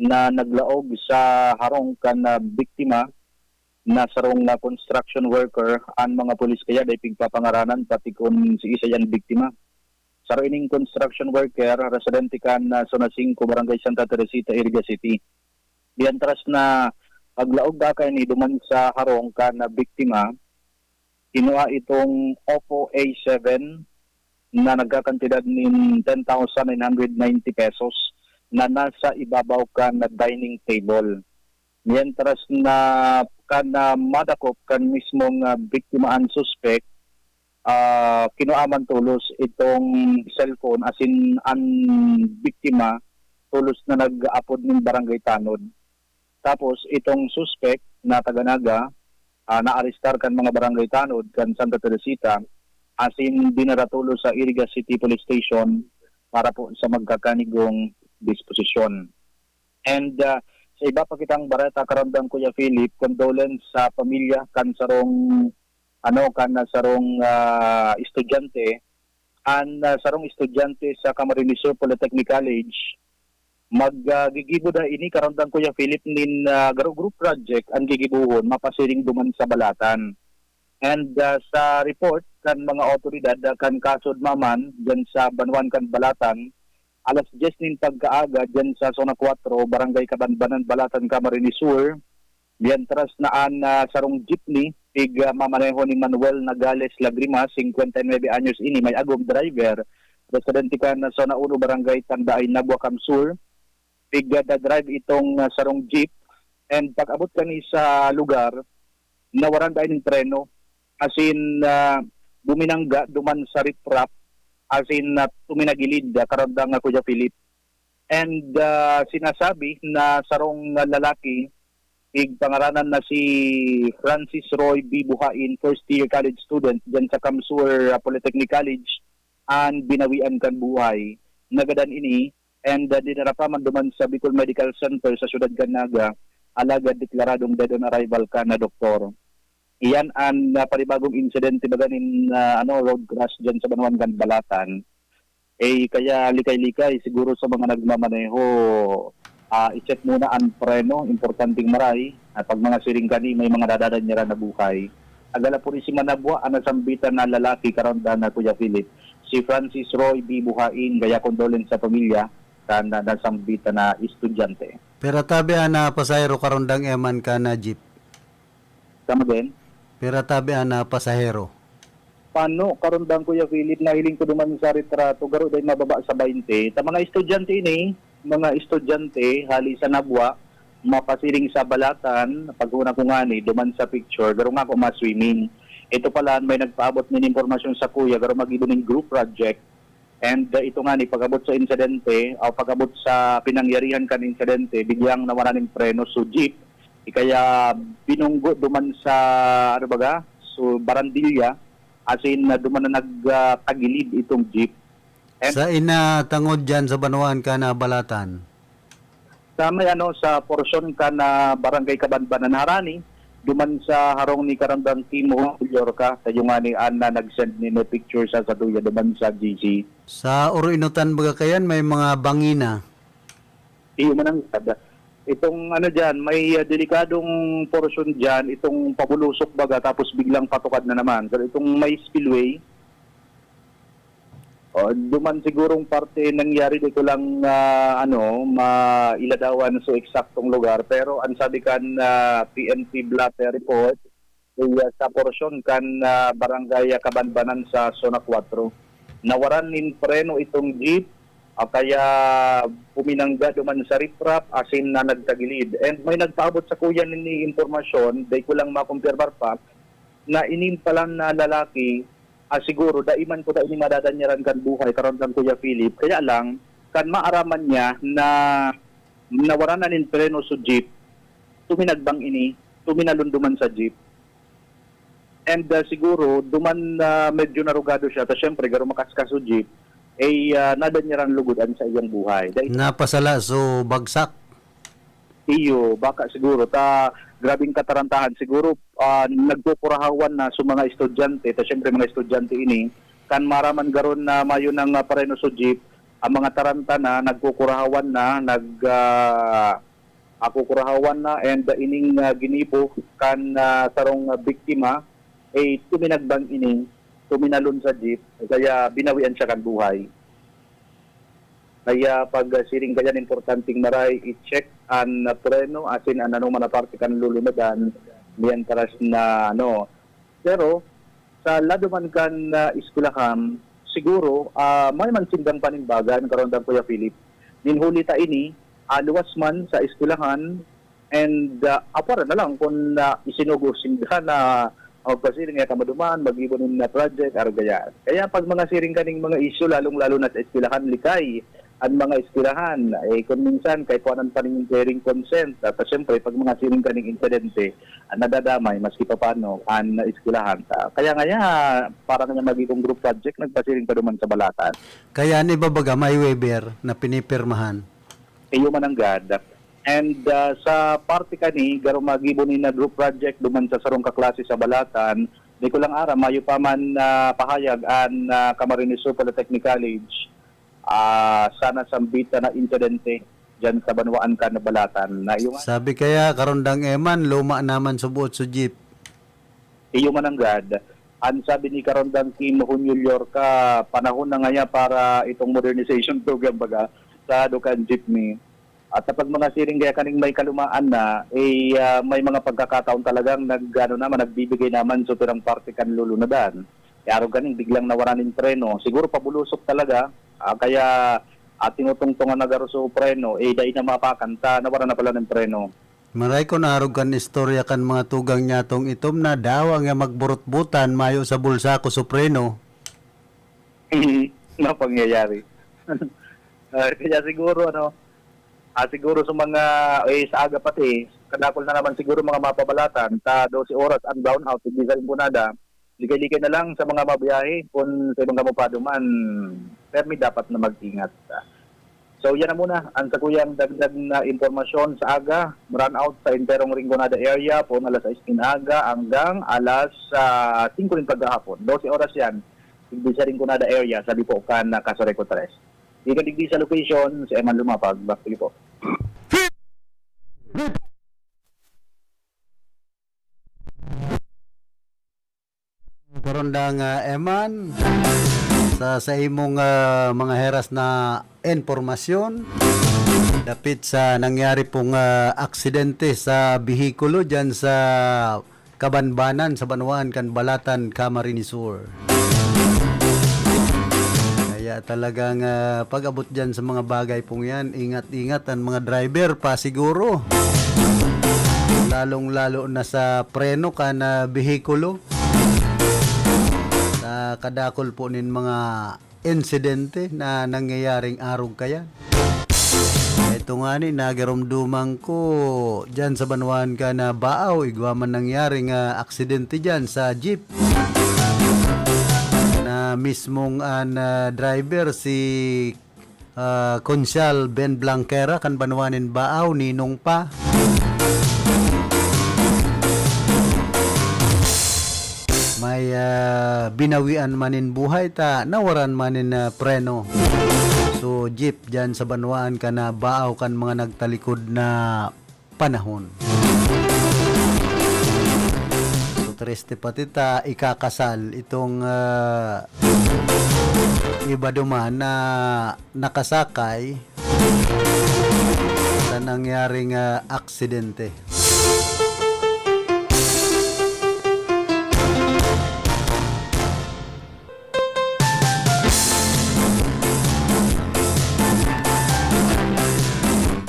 na naglaog sa harong kan, ah, biktima na sarong, ah, construction worker. An mga pulis kaya dai pigpapangaranan pati kun siisay an biktima. Saro ining construction worker, residente kan, ah, Zona singko, Barangay Santa Teresita, Iriga City. Mientras na paglaog da kaini duman sa harong kan, ah, biktima, kinua itong Oppo A seven na nagkakantidad nin ten thousand nine hundred ninety pesos na nasa ibabaw kan dining table. Mientras na kan, ah, madakop kan mismong, ah, biktima an suspek, ah, kinua man tolos itong cellphone, asin an biktima tolos na nag-apod nin barangay tanod. Tapos itong suspek na taga Naga, ah, naarestar kan mga barangay tanod kan Santa Teresita, asin dinara tolos sa Iriga City Police Station para po sa magkakanigong disposisyon. And, ah, sa iba pa kitang bareta, karamdam, Kuya Philip, condolence sa pamilya kan sarong, ano, kan sarong, ah, estudyante, an, ah, sarong estudyante sa Camarines Sur Polytechnic College. Mag, ah, gigibo da ini, karamdam, Kuya Philip, nin, ah, garo group project an gigibohon, mapasiring duman sa Balatan. And, ah, sa report kan mga awtoridad, ah, kan kaso, maman diyan sa banwaan kan Balatan, alas dyes nin pagkaaga diyan sa Zona Cuatro, Barangay Kabanbanan, Balatan, Camarines Sur, mientras na an, ah, sarong jeepney, pig, ah, mamaneho ni Manuel Nagales Lagrimas, singkwenta y nuebe anyos ini, may agom, driver, residente kan Zona uno, Barangay Tandaay, Nabua, Cam Sur, pig, ah, da-drive itong, ah, sarong jeep, and pag-abot kani sa lugar, nawaran dai nin preno, asin, ah, buminangga duman sa riprap, asin, ah, tuminagilid, ah, karamdam nga Kuya Philip. And, ah, sinasabi na sarong, ah, lalaki, igpangaranan na si Francis Roy B. Buhain, first year college student diyan sa Cam Sur, ah, Polytechnic College, an binawian kan buhay. Nagadan ini, and, ah, dinara pa man duman sa Bicol Medical Center sa siyudad kan Naga, alagad deklaradong dead on arrival kan, ah, doktor. Iyan an, ah, panibagong insidente baga nin, ah, ano, road crash diyan sa banwaan kan Balatan. Eh, kaya likay-likay siguro sa mga nagmamaneho, ah, i-check muna an preno, importanteng maray, ah, pag mga siring kani, may mga nadadanyaran na buhay. Taga Lapurisima, Nabua, an nasambitan na lalaki, karamdam na Kuya Philip, si Francis Roy B. Buhain, kaya condolence sa pamilya kan nasambitan na estudyante. Pira tabi an, ah, pasahero karundang eman kan, ah, jeep? Come again? Pira tabi an, ah, pasahero? Pano, karundang, Kuya Philip, nahiling ko duman sa retrato, garo dai mababa sa baynte. Ta mga estudyante ini, mga estudyante hali sa Nabua, mapasiring sa Balatan, pag-una ko ngani, duman sa picture, garo nga ako ma-swimming. Ito pala, may nagpaabot nin impormasyon sa kuya, garo magibo nin group project. And, uh, ito ngani, pag-abot sa insidente, o pag-abot sa pinangyarihan kan insidente, bigyang nawara nin preno so jeep, ikaya binunggo duman sa, ano baga, so barandilya, asin na duman na nag, ah, tagilid itong jeep. And Sa ina tangod dyan sa banwaan ka na Balatan? Sa may ano, sa porsyon kan, ah, Barangay Kabanbanan harani, duman sa harong ni Karandang Timo Llorca, kayo ngani an, ah, nag-send nin picture sa satuya duman sa G C. Sa Oroinotan baga kayan, may mga bangina. Iyo man ang kada. Itong ano diyan, may, ah, delikadong porsyon diyan, itong pabulusok baga, tapos biglang patukad na naman. Pero itong may spillway, oh, duman sigurong parte nangyari, di ko lang, ah, ano, mailadawan so eksaktong lugar. Pero ang sabi kan, ah, P N P blotter report, ay, ah, sa porsyon kan, ah, Barangay Kabanbanan sa Zona Cuatro, nawaran nin preno itong jeep, ah, kaya puminangga duman sa riprap, asin na nagtagilid. And may nagpaabot sa kuya nin impormasyon, dai ko lang makumpirmar pa, na ining palan na lalaki, ah, siguro, dai man kuta ini madadanyaran kan buhay, karon kan Kuya Philip. Kaya lang, kan maaraman niya na nawaran na nin preno so jeep, tuminagbang ini, tuminalon duman sa jeep. And, ah, siguro, duman na medyo narugado siya, ta siyempre, garo makaskas so jeep, eh, ah, nadanyaran lugod an sa iyang buhay. Dai Napasala so bagsak? Iyo, baka siguro. Ta, Grabing katarantahan. Siguro, ah, nagkukurahawan na sa mga estudyante, ta siyempre mga estudyante ini, kan maraman garon na mayo nang, ah, preno sa jeep, ang mga taranta na nagkukurahawan na, nag, ah, ah, kukurahawan na, and, ah, ining, ah, ginibo kan, ah, sarong, ah, biktima, eh, tuminagbang ini, tuminalon sa jeep, kaya binawian siya kan buhay. Kaya pag, ah, siring kaiyan, importanteng maray i-check an, ah, preno, asin an anoman na parte kan lulunudan, mientras na ano. Pero sa lado man kan, ah, eskwelahan, siguro, ah, may man sindang panimbagan, Karondang Kuya Philip. Nin huli ta ini, ah, luwas man sa eskwelahan, and, ah, apwera na lang kun, ah, isinugo sinda na magpasiring, kaya kamo duman, mag-ibo nin, ah, project, arog kaya. Kaya pag mga siring kaning mga isyu, lalong-lalo na sa eskwelahan, likay an mga eskwelahan. Eh, kung minsan, kaipuhanan pa nin hearing consent. At, ah, siyempre, pag mga siring kaning insidente, ah, nadadamay, maski papaano, an eskwelahan. Ah, kaya ngaya, parang niya magiging group project, nagpasiring pa duman sa balatan. Kaya ni babaga, may waiver na pinipirmahan. Iyo man ang gad. And, ah, sa parte kani, garo magibo ni na group project duman sa sarong kaklase sa balatan, di ko lang aram, mayo pa man, ah, pahayag an, ah, Camarines Sur Polytechnic College, ah, sa nasambit na insidente diyan sa banwaan kan balatan. Na iyo nga Sabi kaya, Karondang Eman, luma naman subuot su jeep. Iyo man ang gad. An sabi ni Karondang Kim Junio Llorca, panahon na ngaya para itong modernization program, baga, sa dukan jeepney. At kapag mga siring kaya kaning may kalumaan na, eh, ah, may mga pagkakataon talagang nag-, ano naman, nagbibigay naman sa pirang parte kan lulunudan. Kaya arog kaning biglang nawara nin preno. Siguro pabulusok talaga, ah, kaya, ah, tinutungtungan na garo su preno, eh, dai na maapakan ta, nawara na pala nin preno. Maray kun arog kan istorya kan mga tugang niyatong itom na dawa nga magburot-butan, mayo sa bulsa ko su preno. Na pangyayari. Ah, kaya siguro, ano, ah, siguro sa mga, eh, sa aga pati, kadakol na naman siguro mga mapabalatan, ta dose oras ang brownout, hindi sa Rinconada. Likay-likay na lang sa mga mabiyahe, kun sa ibang kamupado man, permi dapat na mag-ingat. So, yan na muna ang sakuyang dagdag na impormasyon sa aga. Brownout sa enterong Rinconada area, poon alas sais nin aga hanggang alas, ah, singko nin paghahapon. Dose oras yan, digdi sa Rinconada area, sabi po kan, ah, Casureco Tres. Gikan digdi sa location, si Eman Lumapag. Back to you po. Karondang, ah, Eman, sa, sa imong, ah, mga heras na impormasyon dapit sa nangyari pong, ah, aksidente sa behikulo diyan sa Kabanbanan, sa banwaan kan Balatan, Camarines Sur. Kaya talagang, ah, pag-abot diyan sa mga bagay pong yan, ingat-ingat ang mga driver pa siguro. Lalong-lalo na sa preno kan, ah, behikulo. Sa kadakol po nin mga insidente na nangyayaring arog kaya. Ito nga ni, nagiromduman ko dyan sa banwaan kan, ah, Baaw, igwa man nangyari nga aksidente dyan sa jeep na mismong an, ah, driver si, ah, Konsehal Ben Blanquera kan banwaan nin Baaw, ninong pa. May, ah, binawian man nin buhay ta nawaran man nin, ah, preno. So, jeep dyan sa banwaan kan, ah, Baaw kan mga nagtalikod na panahon. So, triste pati ta ikakasal itong, ah, iba duman na nakasakay sa nangyaring, ah, aksidente.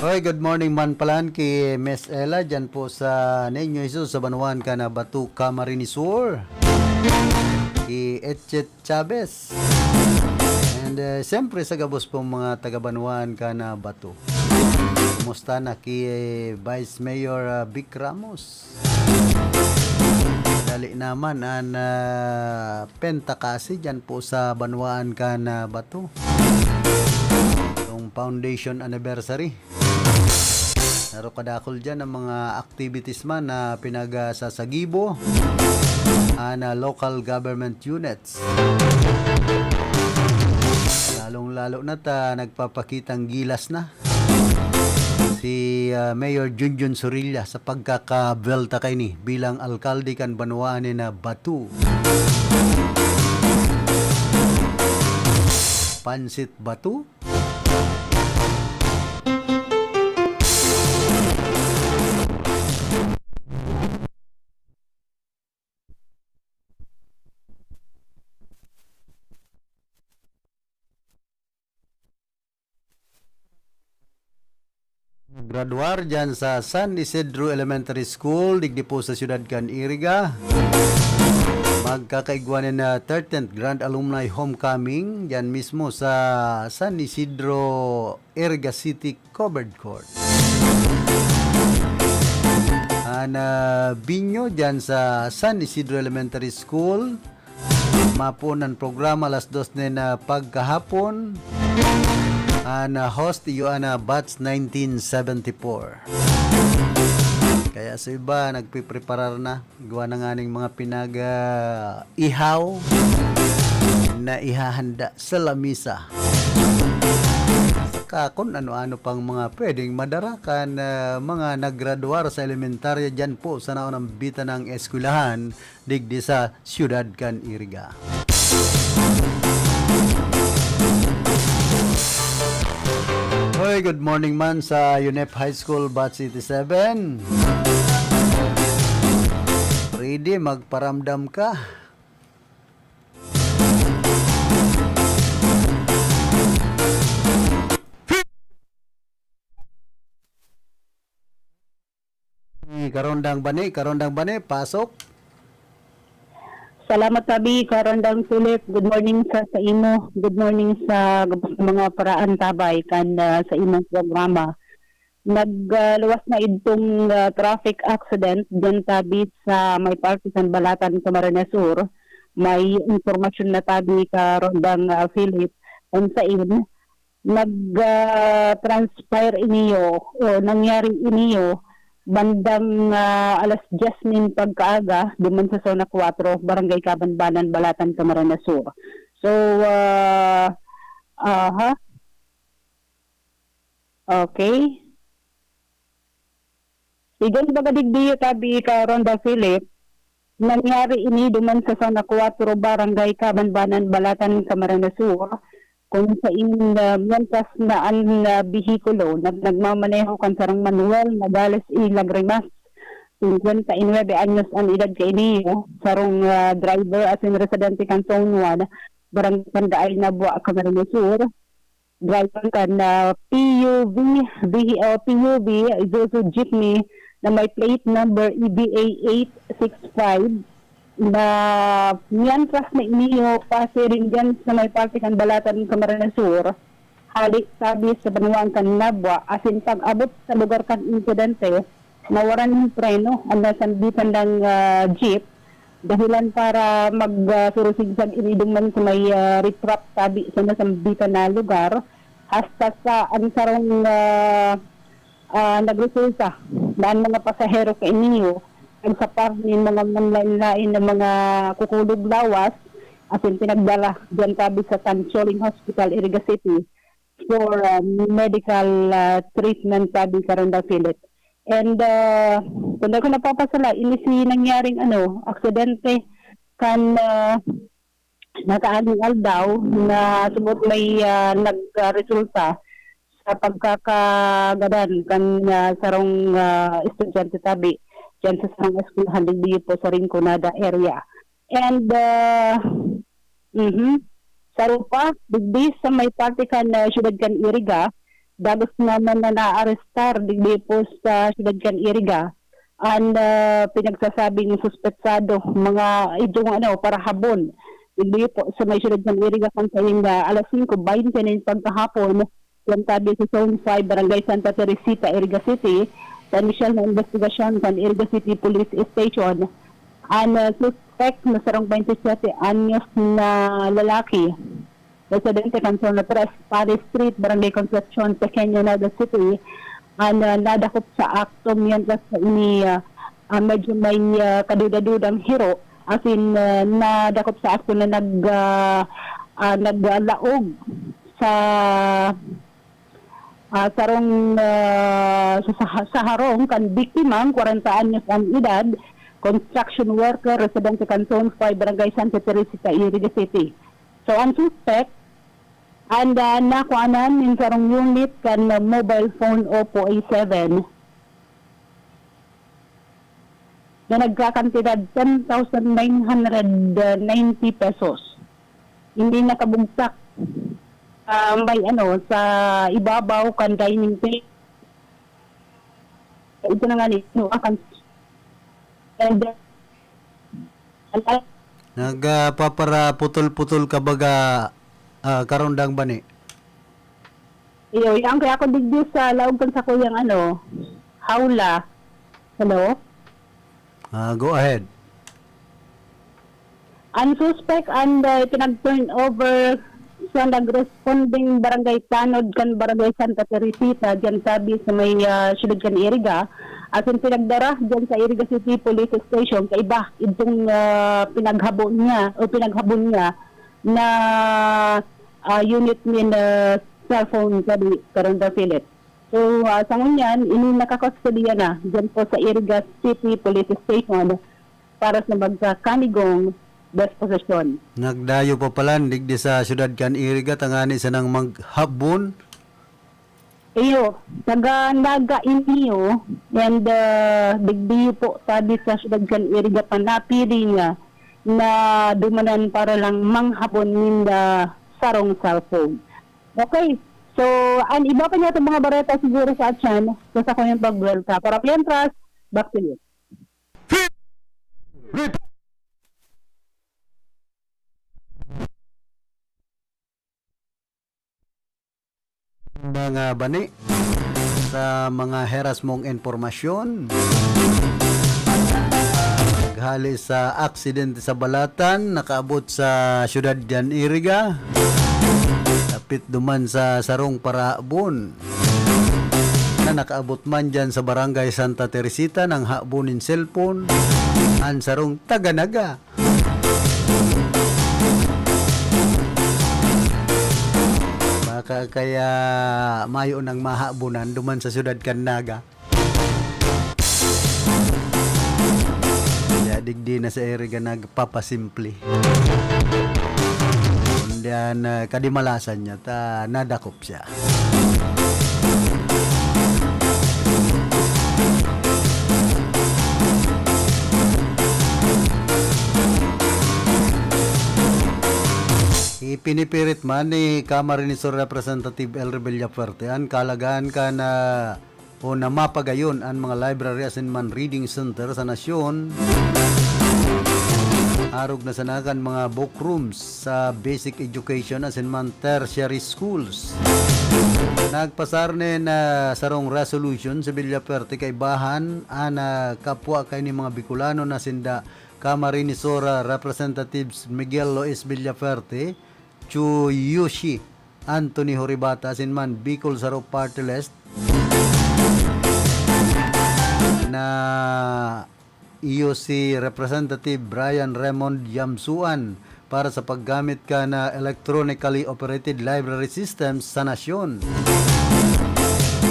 Hoy, good morning man palan ki Miss Ella, dyan po sa Niño Jesus, sa Banwaan kan Bato, Camarines Sur. Ki Etchet Chavez. And, eh, siyempre sa gabos pong mga taga-Banwaan kan Bato. Kumusta na ki, eh, Vice Mayor, ah, Vic Ramos? Dali naman an, ah, Penta Kasi dyan po sa Banwaan kan Bato. Itong foundation anniversary. Saro kadakul diyan ang mga activities man na pinagsasagibo an, ah, local government units. Lalong-lalo na't, ah, nagpapakitang gilas na si, ah, Mayor Junjun Sorilla sa pagkakabwelta kaini bilang alkalde kan banwaan nin, ah, Batu. Pansit Batu? Graduar diyan sa San Isidro Elementary School, digdi po sa siyudad kan Iriga. Magkakaigwa nin, ah, thirteenth Grand Alumni Homecoming diyan mismo sa San Isidro, Iriga City Covered Court. An, ah, venue diyan sa San Isidro Elementary School, mapoon an programa alas dos nin, ah, pagkahapon. An, ah, host, iyo an, ah, batch nineteen seventy-four. Kaya sa iba, nagpipreparar na. Igwa na nganing mga pinag, ah, ihaw na ihahanda sa lamisa. Saka kung ano-ano pang mga pwedeng madara kan, ah, mga naggraduar sa elementarya diyan po sa naunang bitanang eskwelahan digdi sa siyudad kan Iriga. Hoy, good morning man sa UNEP High School Batch eighty-seven. Ready, magparamdam ka. Karondang Bani, Karondang Bani, pasok. Salamat tabi, Karondang Philip. Good morning sa, sa imo. Good morning sa gabos na mga paraantabay kan, ah, sa imong programa. Nagluwas na idtong, ah, traffic accident diyan tabi sa may parte kan Balatan, Camarines Sur. May impormasyon na tabi, Karondang, ah, Philip. Ang sain, nag, ah, transpire iniyo o nangyari iniyo bandang, ah, alas dyes nin pagkaaga, duman sa Zona Cuatro, Barangay Kabanbanan, Balatan, Camarines Sur. So, ah, aha. Okay. Igan baga digdi tabi, Karondang Philip, nangyari ini duman sa Zona Cuatro, Barangay Kabanbanan, Balatan, Camarines Sur, kung sain, ah, mientras na an, ah, behikulo nag-, nagmamaneho kan sarong manuwel na Gales y Lagrimas, singkwenta y nuebe anyos an edad kaini, sarong, ah, driver asin residente kan Zone one, Barangay Pandaay, Nabua, Camarines Sur. Driver kan, ah, P U V, V, ah, P U V, Isuzu Jeepney na may plate number E B A eight six five na mientras na iniyo pasiring diyan sa may parte kan Balatan, Camarines Sur, hali tabi sa banwaan kan Nabua, asin pag-abot sa lugar kan insidente, nawaran nin preno an nasambitan nang, ah, jeep, dahilan para mag, ah, surusigsag ini duman sa may, ah, riprap tabi sa nasambitan na lugar, hasta sa an sarong, ah, ah, nagresulta na an mga pasahero kaini nagsapar nin mga manlaen-laen na mga kukulog lawas, asin pinagdala diyan tabi sa Tancholing Hospital, Iriga City, for, ah, medical, ah, treatment tabi, Karondang Philip. And, ah, kung di ako napapasala, ini si nangyaring, ano, aksidente kan, ah, nakaaging aldaw na subot may, ah, nagresulta sa pagkakagadan kan, ah, sarong, ah, estudyante tabi diyan sa sarong eskwelahan digdi po sa Rinconada area. And, ah, mhm. Saro pa, digdi sa may parte kan, ah, siyudad kan Iriga, dagos naman na naarestar digdi po sa siyudad kan Iriga an, ah, pinagsasabing suspetsado, mga idong, ano, parahabon. Digdi po sa may siyudad kan Iriga, kan saing, ah, alas singko baynte nin pagkahapon, diyan tabi sa Zone five, Barangay Santa Teresita, Iriga City, sa inisyal na investigasyon kan Iriga City Police Station, an, ah, suspek na sarong baynte siyete anyos na lalaki, residente kan Zona tres, Paris Street, Barangay Concepcion, Pequeño Naga City, Ah, na nadakop sa akto, mientras na ini, ah, ah, medyo may, ah, kaduda-dudang hiro, as in, ah, nadakop sa akto na nag, ah, ah, naglaog sa, ah, sarong, ah, sa, sa, sa harong kan biktimang kwarenta anyos an edad, construction worker, residente kan Zone five, Barangay Santa Teresita, Iriga City. So, ang suspect, and, ah, nakuanan nin sarong unit kan, ah, mobile phone Oppo A seven na nagkakantidad ten thousand nine hundred ninety pesos. Hindi nakabugtak, ah, may ano, sa ibabaw kan dining table. Ito na nga ni, no, akan. And, uh, Nagpaparaputol-putol ka baga, ah, karundang bani. Iyo, yang kaya ako digdi sa laog kan sakuyang ano, hawla. Hello? Ah, go ahead. Ang suspect and uh, pinag-turn over sa nag-responding barangay tanod kan Barangay Santa Teresita, diyan tabi sa may ah, siyudad kan Iriga. Asin pinagdara diyan sa Iriga City Police Station, kaiba itong ah, pinaghabon niya o pinaghabon niya na ah, unit nin ah, cellphone kadi karon ta Philip. So, ah, sa ngunyan, ini nakakustodiya na diyan po sa Iriga City Police Station para sa magkakanigong disposisyon. Nagdayo pa pala digdi sa syudad kan Iriga tangani sanang maghabon. Iyo, taga Naga iniyo, and uh, digdi po tabi sa syudad kan Iriga pa napili nga na dumanan para lang manghabon ninda sarong cellphone. Okay, so an iba pa niya itong mga bareta siguro sa atyan sa sakuyang pagbuwelta. Para mientras, back to you. Mga bani sa mga heras mong impormasyon. Naghali sa aksidente sa Balatan, nakaabot sa syudad diyan Iriga. Dapit duman sa sarong parahabon na nakaabot man diyan sa Barangay Santa Teresita nang habon nin cellphone an sarong taga Naga. Baka kaya mayo nang mahabonan duman sa syudad kan Naga. Kaya digdi na sa Iriga nagpapasimple. Kundi an ah, kadimalasan niya, ta nadakop siya. Ipinipirit man ni Camarines Sur Representative Elry Villafuerte an kalagaan kan ah, o na mapagayon an mga library asin man reading center sa nasyon. Arog na sana kan mga book rooms sa basic education asin man tertiary schools. Nagpasar nin ah, sarong resolution si Villafuerte kaibahan an ah, kapwa kaini mga Bicolano na sinda Camarines Sur Representatives Miguel Lois Villafuerte, Chuyoshi Anthony Horibata asin man Bicol Saro Party List na iyo si Representative Brian Raymond Yamsuan para sa paggamit kan ah, electronically operated library systems sa nasyon.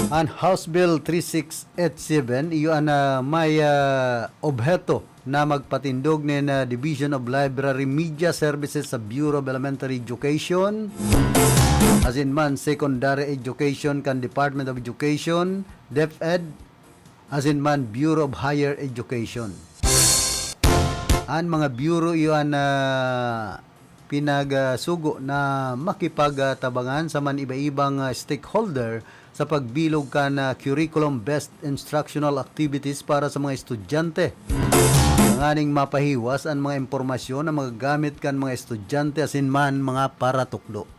An House Bill three six eight seven iyo an ah, may ah, obheto na magpatindog nin ah, Division of Library Media Services sa Bureau of Elementary Education asin man Secondary Education kan Department of Education, DepEd, asin man Bureau of Higher Education. An mga bureau iyo an ah, pinagsugo na makipagtabangan sa man iba-ibang ah, stakeholder sa pagbilog kan ah, curriculum-based instructional activities para sa mga estudyante, tanganing mapahiwas an mga impormasyon na magagamit kan mga estudyante asin man mga paratukdo.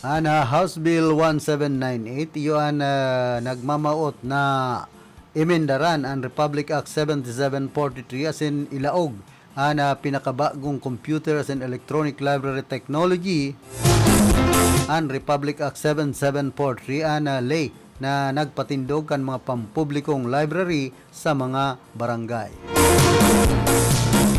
An ah, House Bill one seven nine eight iyo an ah, nagmamawot na emendaran an Republic Act seventy-seven forty-three asin ilaog an ah, pinakabagong computer asin electronic library technology an Republic Act seven seven four three an, ah, ley na nagpatindog kan mga pampublikong library sa mga barangay.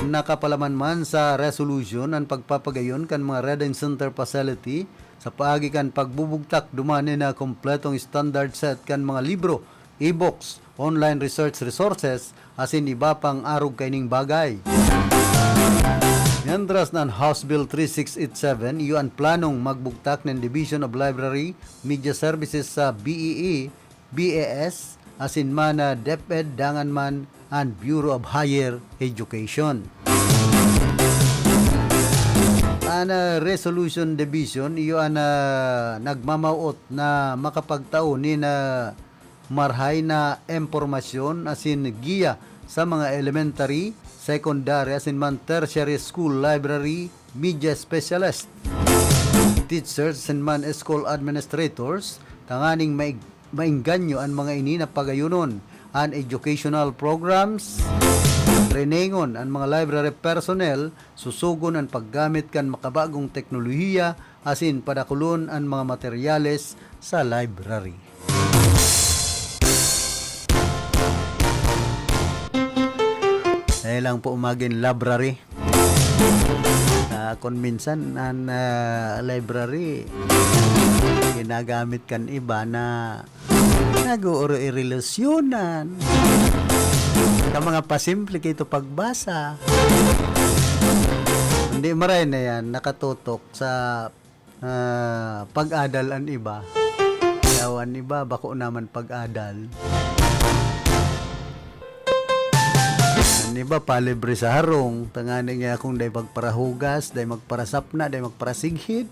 Nakapalaman man sa resolution an pagpapagayon kan mga reading center facility sa paagi kan pagbubugtak duman nin kompletong standard set kan mga libro, e-books, online research resources, asin iba pang arog kaining bagay. Mientras na an House Bill three six eight seven iyo an planong magbugtak nin Division of Library Media Services sa B E E, B A S, asin man na DepEd dangan man an Bureau of Higher Education. An, ah, Resolution Division iyo an, ah, nagmamawot na makapagtao nin, ah, marhay na impormasyon asin giya sa mga elementary, secondary asin man tertiary school library media specialist, teachers asin man school administrators, tanganing maig-, maengganyo an mga ini na pagayunon, an educational programs, trainingon an mga library personnel, susugon an paggamit kan makabagong teknolohiya, asin padakulon an mga materyales sa library. Dai lang po magin library. Ah, kun minsan an, ah, library ginagamit kan iba na nag-uuro-irelusyonan. Sa mga pasimple kito pagbasa. Hindi, maray na yan, nakatutok sa, ah, pag-adal an iba. Daw an iba, bako naman pag-adal. An iba, palibre sa harong, tanganing akong dai magparahugas, dai magparasapna, dai magparasighid.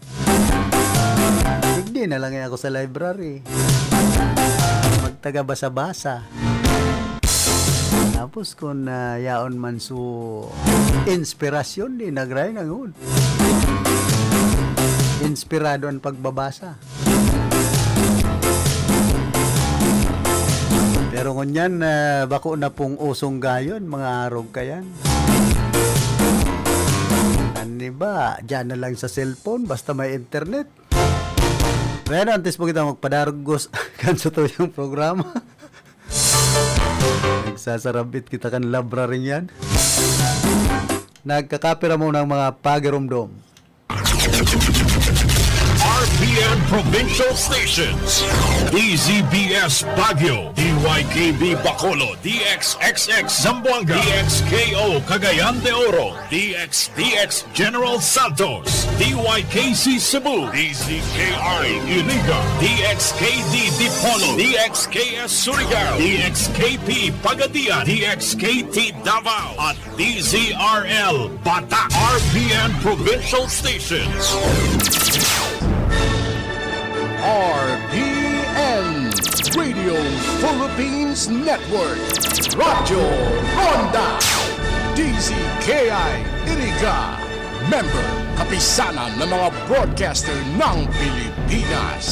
Digdi na lang ako sa library. Magtaga basa-basa. Tapos kun, ah, yaon man su inspirasyon, di nagray na ngun. Inspirado an pagbabasa. Pero ngunyan, ah, bako na pong usong gayon, mga arog kayan. An iba, diyan na lang sa cellphone, basta may internet. Pero antes po kita magpadarugos kan sa tuyang programa, nagsasarabit kita kan library niyan. Nagkakapira mo ng mga pagirumdom. R P N Provincial Stations, D Z B S Baguio, D Y K B Bacolod, D X X X Zamboanga, D X K O Cagayan de Oro, D X D X General Santos, D Y K C Cebu, D Z K I Iriga, D X K D Dipolog, D X K S Surigao, D X K P Pagadian, D X K T Davao, at D Z R L Batak. R P N Provincial Stations. R P N Radio Philippines Network, Radyo Ronda, D Z K I Iriga, member, kapisanan ng mga broadcaster ng Pilipinas.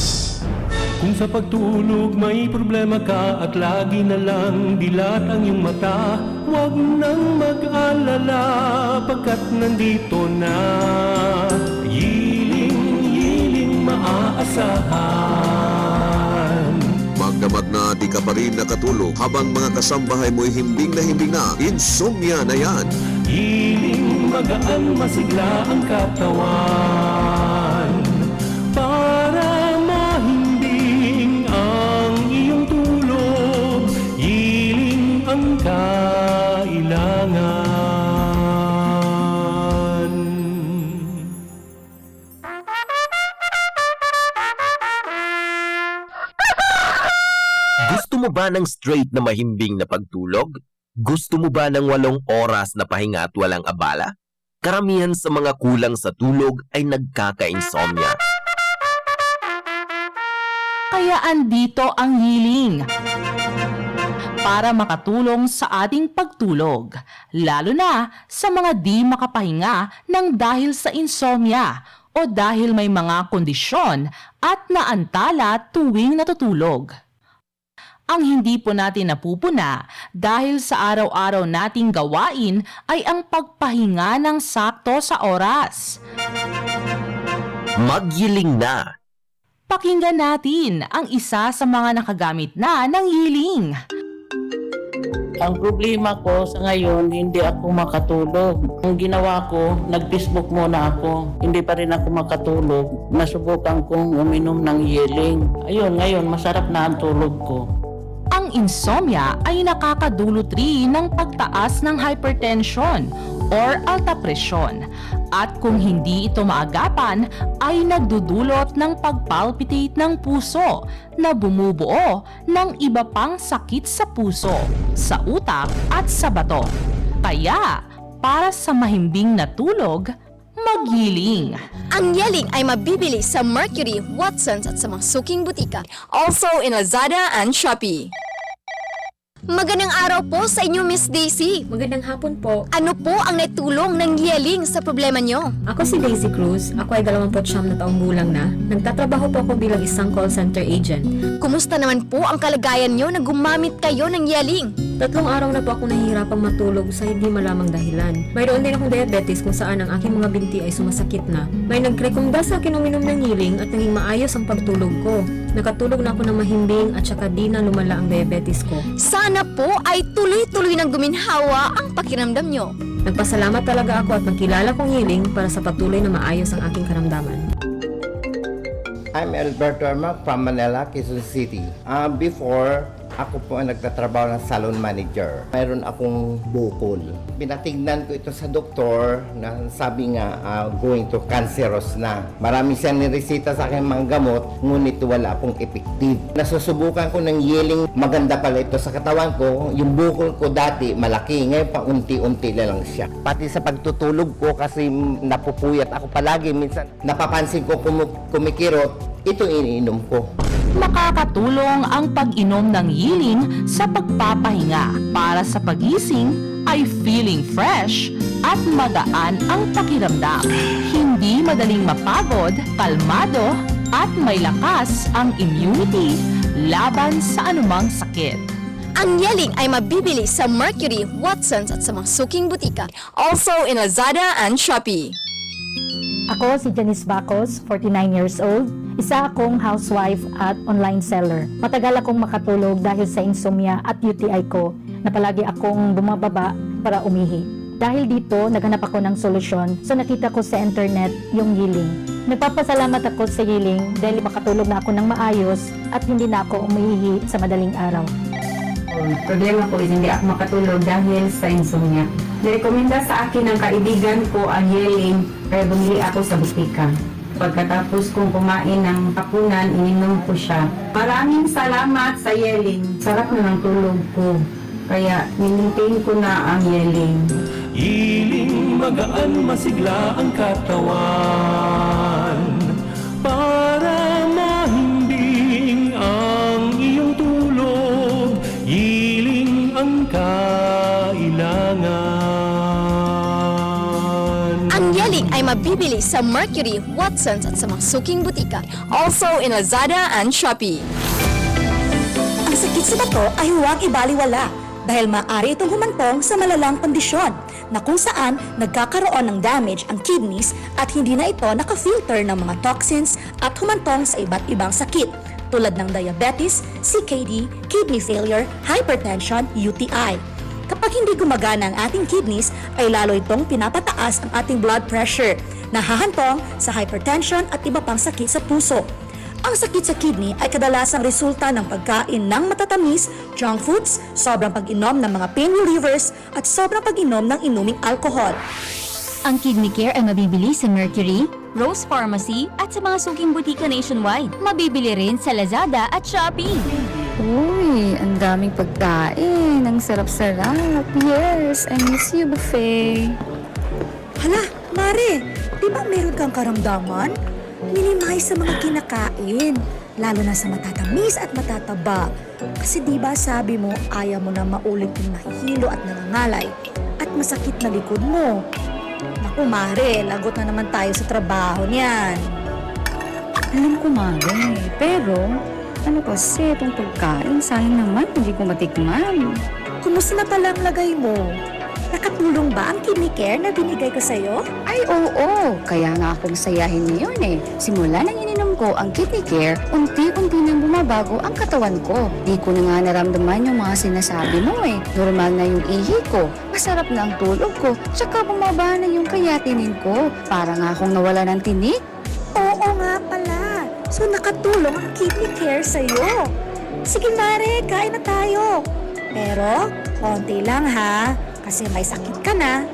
Kung sa pagtulog may problema ka at lagi na lang dilat ang iyong mata, huwag nang mag-alala, pagkat nandito na, Yiling, Yiling Maaasahan. Magdamag na di ka pa rin nakatulog habang mga kasambahay mo'y himbing na himbing na, insomnia na yan. Hiling magaan, masigla ang katawan. Para mahimbing ang iyong tulog, hiling ang kailangan. Gusto mo ba ng straight na mahimbing na pagtulog? Gusto mo ba ng walong oras na pahinga at walang abala? Karamihan sa mga kulang sa tulog ay nagkaka-insomnia. Kaya andito ang Yiling para makatulong sa ating pagtulog, lalo na sa mga di makapahinga ng dahil sa insomnia o dahil may mga kondisyon at naantala tuwing natutulog. Ang hindi po natin napupuna dahil sa araw-araw nating gawain ay ang pagpahinga ng sakto sa oras. Magyiling na! Pakinggan natin ang isa sa mga nakagamit na ng Yiling. Ang problema ko sa ngayon, hindi ako makatulog. Ang ginawa ko, nag-Facebook muna ako. Hindi pa rin ako makatulog. Nasubukan kong uminom ng Yeling. Ayun, ngayon, masarap na ang tulog ko. Ang insomnia ay nakakadulot rin ng pagtaas ng hypertension or alta presyon, at kung hindi ito maagapan, ay nagdudulot ng pagpalpitate ng puso na bumubuo ng iba pang sakit sa puso, sa utak at sa bato. Kaya, para sa mahimbing na tulog, mag-Yiling. Ang Yeling ay mabibili sa Mercury, Watsons at sa mga suking butika. Also in Lazada and Shopee. Magandang araw po sa inyo, Miss Daisy. Magandang hapon po. Ano po ang naitulong ng Yeling sa problema nyo? Ako si Daisy Cruz. Ako ay dalawampu't siyam na taong gulang na. Nagtatrabaho po ako bilang isang call center agent. Kumusta naman po ang kalagayan nyo na gumamit kayo ng Yeling? Tatlong araw na po ako nahihirapang matulog sa hindi malamang dahilan. Mayroon din akong diabetes kung saan ang aking mga binti ay sumasakit na. May nagrekomenda sa akin uminom ng Yeling at naging maayos ang pagtulog ko. Nakatulog na ako ng mahimbing at saka di na lumala ang diabetes ko. Sana po ay tuloy-tuloy nang guminhawa ang pakiramdam nyo. Nagpasalamat talaga ako at nagkilala kong Yeling para sa patuloy na maayos ang aking karamdaman. I'm Alberto Ermac from Manila, Quezon City. Ah, before, ako po ang nagtatrabaho ng salon manager. Mayroon akong bukol. Pinatignan ko ito sa doktor na sabi nga, ah, going to cancerous na. Marami siyang nireseta sa akin mga gamot, ngunit wala pong effective. Nasusubukan ko ng Yeling, maganda pala ito sa katawan ko. Yung bukol ko dati, malaki. Ngayon, paunti-unti na lang siya. Pati sa pagtutulog ko, kasi napupuyat ako palagi. Minsan, napapansin ko kumu- kumikirot, ito iniinom ko. Makakatulong ang pag-inom ng Yiling sa pagpapahinga. Para sa pagising ay feeling fresh at magaan ang pakiramdam. Hindi madaling mapagod, kalmado, at may lakas ang immunity laban sa anumang sakit. Ang Yeling ay mabibili sa Mercury, Watsons at sa mga suking butika. Also in Lazada and Shopee. Ako si Janice Bacos, forty-nine years old. Isa akong housewife at online seller. Matagal akong makatulog dahil sa insomnia at U T I ko na palagi akong bumababa para umihi. Dahil dito, naghanap ako ng solusyon, so nakita ko sa internet yung Yiling. Nagpapasalamat ako sa Yiling dahil makatulog na ako ng maayos at hindi na ako umiihi sa madaling araw. Ang problema ko is hindi ako makatulog dahil sa insomnia. Nirekomenda sa akin ng kaibigan ko ang Yeling, kaya bumili ako sa butika. Pagkatapos kong kumain ng hapunan, ininom ko siya. Maraming salamat sa Yeling. Sarap na ng tulog ko. Kaya, ninintain ko na ang Yeling. Hiling magaan, masigla ang katawan. Para mahimbing ang iyong tulog, hiling ang kailangan. Ang Yeling ay mabibili sa Mercury, Watsons at sa mga suking butika. Also in Lazada and Shopee. Ang sakit sa bato ay huwag ibaliwala dahil maaari itong humantong sa malalang kondisyon na kung saan nagkakaroon ng damage ang kidneys at hindi na ito naka-filter ng mga toxins at humantong sa iba't ibang sakit tulad ng diabetes, C K D, kidney failure, hypertension, U T I. Kapag hindi gumagana ang ating kidneys, ay lalo itong pinapataas ang ating blood pressure, nahahantong sa hypertension at iba pang sakit sa puso. Ang sakit sa kidney ay kadalasang resulta ng pagkain ng matatamis, junk foods, sobrang pag-inom ng mga pain relievers, at sobrang pag-inom ng inuming alcohol. Ang Kidney Care ay mabibili sa Mercury, Rose Pharmacy at sa mga suking butika nationwide. Mabibili rin sa Lazada at Shopee. Uy, ang daming pagkain. Ang sarap-sarap. Yes, I miss you, buffet. Hala, Mare, di ba meron kang karamdaman? Minimize sa mga kinakain, lalo na sa matatamis at matataba. Kasi di ba sabi mo, ayaw mo na maulit yung nahihilo at nangangalay at masakit na likod mo. Naku, Mare, lagot na naman tayo sa trabaho niyan. Alam ko, Mare. Pero, ano kasi itong pagkain? Sayang naman, hindi ko matikman. Kumusta na pala ang lagay mo? Nakatulong ba ang kidney care na binigay ko sa'yo? Ay, oo. Kaya nga akong sayahin ngayon eh. Simula nang ininom ko ang Kidney Care, unti-unti nang bumabago ang katawan ko. Di ko na nga naramdaman yung mga sinasabi mo eh. Normal na yung ihi ko, masarap na ang tulog ko, tsaka bumaba na yung creatinine ko. Para nga akong nawala ng tinik. Oo nga pala. So nakatulong ang Kidney Care sa'yo. Sige Mare, kain na tayo. Pero, konti lang ha. Kasi may sakit ka na.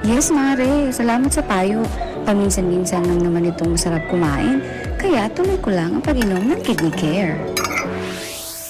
Yes, Mare. Salamat sa payo. Paminsan-minsan lang naman itong masarap kumain. Kaya tuloy ko lang ang pag-inom ng Kidney Care.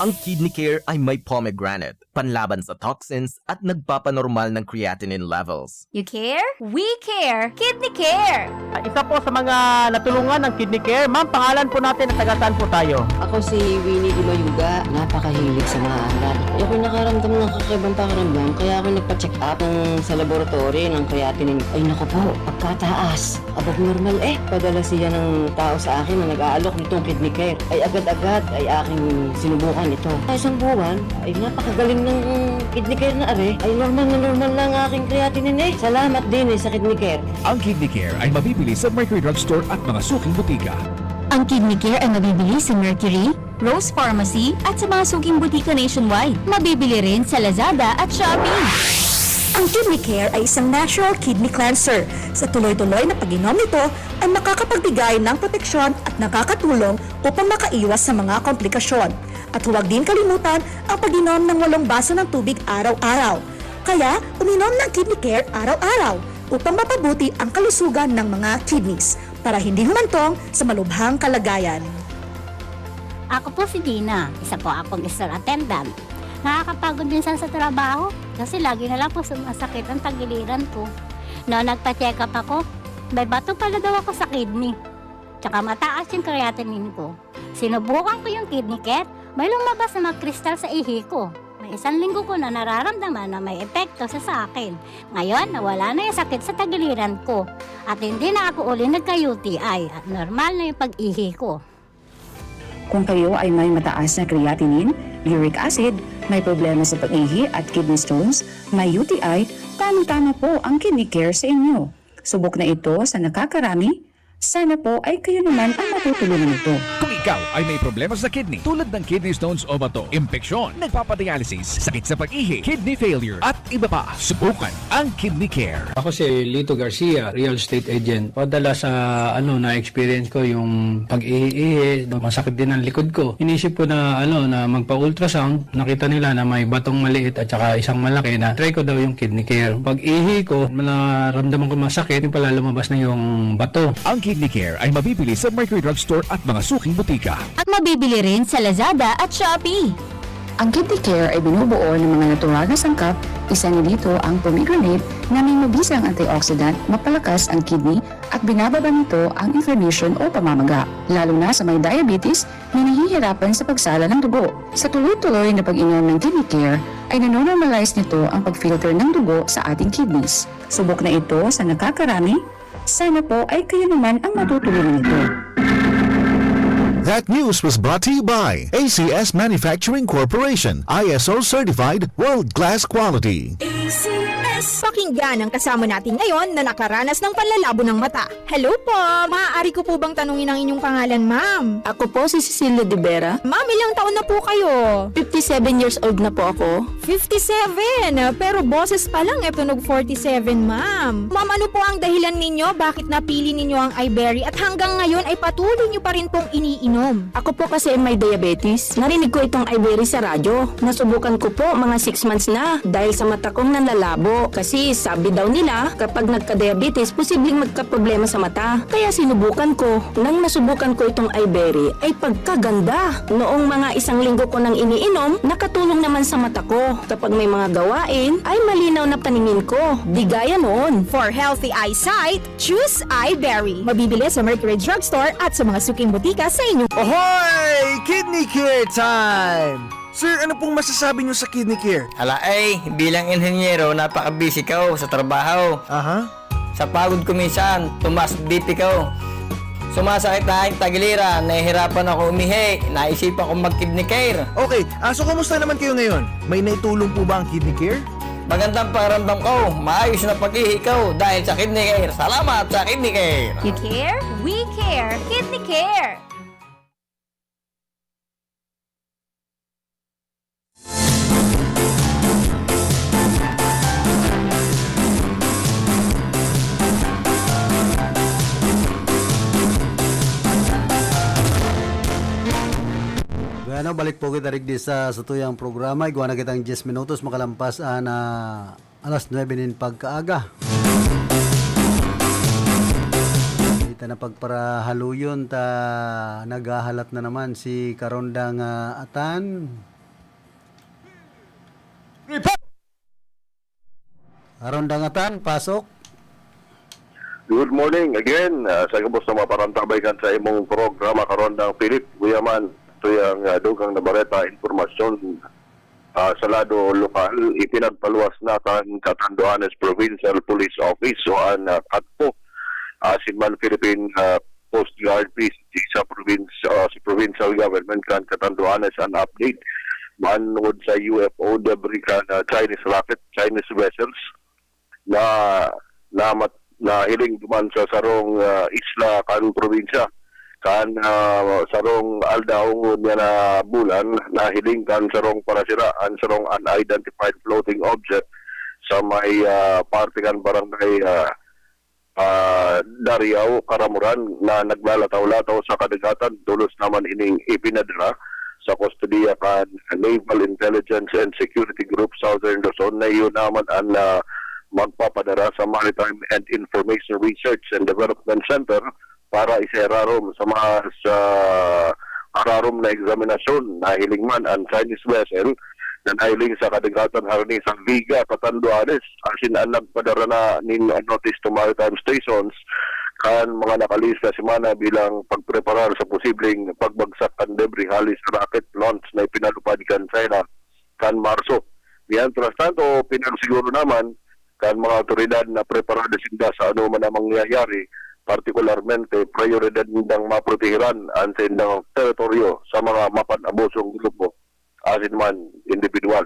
Ang Kidney Care ay may pomegranate, panlaban sa toxins at nagpapanormal ng creatinine levels. You care? We care! Kidney Care! Isa po sa mga natulungan ng Kidney Care. Ma'am, pangalan po natin at taga saan po tayo? Ako si Winnie Dimayuga. Napakahilig sa maalat. Di ako nakaramdam ng kakaibang pakiramdam, kaya ako nagpa-check up ng, sa laboratory ng creatinine. Ay naku po, pagkataas. Abog normal eh. Padala siya ng tao sa akin na nag-aalok nitong Kidney Care. Ay agad-agad ay aking sinubukan ito. Sa isang buwan, ay napakagaling ng Kidney Care na are. Ay normal na normal na ang aking creatinine eh. Salamat din eh sa Kidney Care. Ang Kidney Care ay mabibili sa Mercury Drug Store at mga suking botika. Ang Kidney Care ay mabibili sa Mercury, Rose Pharmacy at sa mga suking botika nationwide. Mabibili rin sa Lazada at Shopee. Ang Kidney Care ay isang natural kidney cleanser. Sa tuloy-tuloy na pag-inom nito ay makakapagbigay ng proteksyon at nakakatulong upang makaiwas sa mga komplikasyon. At huwag din kalimutan ang pag-inom ng walong baso ng tubig araw-araw. Kaya, uminom ng Kidney Care araw-araw upang mapabuti ang kalusugan ng mga kidneys para hindi humantong sa malubhang kalagayan. Ako po si Dina, isa po akong store attendant. Nakakapagod minsan sa trabaho kasi lagi na lang po sumasakit ang tagiliran ko. Noon nagpa-check up ako, may bato pala daw ako sa kidney. Tsaka mataas yung creatinine ko. Sinubukan ko yung Kidney Care, may lumabas na mga kristal sa ihi ko. May isang linggo ko na nararamdaman na may epekto sa sa akin. Ngayon, nawala na yung sakit sa tagiliran ko. At hindi na ako uli nagka-U T I at normal na yung pag-ihi ko. Kung kayo ay may mataas na creatinine, uric acid, may problema sa pag-ihi at kidney stones, may U T I, tamang-tama po ang Kidney Care sa inyo. Subok na ito sa nakakarami. Sana po ay kayo naman ang matutulungan nito. Kung ikaw ay may problema sa kidney tulad ng kidney stones o bato, impeksyon, nagpapadialysis, sakit sa pag-ihi, kidney failure, at iba pa, subukan ang Kidney Care. Ako si Lito Garcia, real estate agent. Padala sa ano na experience ko yung pag-ihi-ihi, masakit din ang likod ko. Inisip ko na ano na magpa-ultrasound, nakita nila na may batong maliit at saka isang malaki na try ko daw yung Kidney Care. Pag-ihi ko, naramdaman ko masakit, yung pala lumabas na yung bato. Ang Kidney Care ay mabibili sa Mercury Drug Store at mga suking botika. At mabibili rin sa Lazada at Shopee. Ang Kidney Care ay binubuo ng mga natural na sangkap, isa na dito ang pomegranate na may mabisang antioxidant, mapalakas ang kidney at binababa nito ang inflammation o pamamaga, lalo na sa may diabetes na nahihirapan sa pagsala ng dugo. Sa tuloy-tuloy na pag-inom ng Kidney Care ay nanonormalize nito ang pag-filter ng dugo sa ating kidneys. Subok na ito sa nakakarami. Sana po ay kayo naman ang matutulungan nito. That news was brought to you by A C S Manufacturing Corporation, I S O certified, world-class quality. Pakinggan ang kasama natin ngayon na nakaranas ng panlalabo ng mata. Hello po! Maaari ko po bang tanungin ang inyong pangalan, ma'am? Ako po si Cecilia de Vera. Ma'am, ilang taon na po kayo? Fifty-seven years old na po ako. Fifty-seven! Pero boses pa lang e tunog forty-seven, ma'am. Ma'am, ano po ang dahilan ninyo bakit napili ninyo ang Iberry at hanggang ngayon ay patuloy nyo pa rin pong iniinom? Ako po kasi may diabetes. Narinig ko itong Iberry sa radyo. Nasubukan ko po mga six months na dahil sa mata kong nanlalabo. Kasi sabi daw nila, kapag nagka-diabetes, posibleng magkaproblema sa mata. Kaya sinubukan ko. Nang nasubukan ko itong Iberry, ay pagkaganda! Noong mga isang linggo ko nang iniinom, nakatulong naman sa mata ko. Kapag may mga gawain, ay malinaw na paningin ko. Di gaya noon. For healthy eyesight, choose Iberry. Mabibili sa Mercury Drugstore at sa mga suking botika sa inyong Ohoy! Kidney Care time! Sir, ano pong masasabi niyo sa Kidney Care? Ala ay, bilang inhenyero, napaka-busy ko sa trabaho. Aha. Sa pagod ko minsan, tumaas B P ko. Sumasakit na ang tagiliran, nahihirapan ako umihi, naisipan kong mag-Kidney Care. Okay, ah, so kamusta naman kayo ngayon? May naitulong po ba ang Kidney Care? Magandang pakiramdam ko, maayos na pag-ihi ko dahil sa Kidney Care. Salamat sa Kidney Care! You care? We care! Kidney Care! Bueno, balik po kita digdi sa satuyang programa. Igwa na kitang diyes minutos makalampas an, ah, alas nuebe nin pagkaaga. Kita na pagparahaluyon ta naghahalat na naman si Karondang, ah, Atan. Report! Karondang Atan, pasok. Good morning again. Ah, sa gabos na maparantabay kan sa imong programa, Karondang Philip, Guyaman, ito yung, ah, dugang na bareta, impormasyon, ah, sa lado lokal, ipinagpaluwas na kan Catanduanes Provincial Police Office o an, ah, katpo, asin man Philippine, ah, Coast Guard, P C G, sa province, ah, sa provincial government kan Catanduanes an update manongod sa U F O debris kan, ah, Chinese rocket, Chinese vessels na, na mat-, nahiling duman sa sarong, ah, isla kan probinsya. Kan, ah, sarong aldaw ngunyan na bulan, nahiling kan sarong parasira an sarong unidentified floating object sa may, ah, parte kan barangay, ah, ah, Dariao, Caramoran, na naglalataw-lataw sa kadagatan. Tolos naman ining ipinadara sa kustodiya kan Naval Intelligence and Security Group Southern Luzon, na iyo naman an, ah, magpapadara sa Maritime and Information Research and Development Center para isairarom sa mas, ah, ararom na eksaminasyon. Nahiling man an Chinese vessel na nahiling sa kadagatan harani sa Viga, Catanduanes, asin an nagpadara na nin notice to maritime stations kan mga nakalihis na semana bilang pagpreparar sa posibleng pagbagsak kan debris hali sa rocket launch na ipinalupad kan China kan Marso. Mientras tanto, pinagsiguro naman kan mga awtoridad na preparado sinda sa anoman na mangyayari, partikularmente, prayoridad nindang maprotehiran an saindang teritoryo sa mga mapan-abosong grupo asin man indibidwal.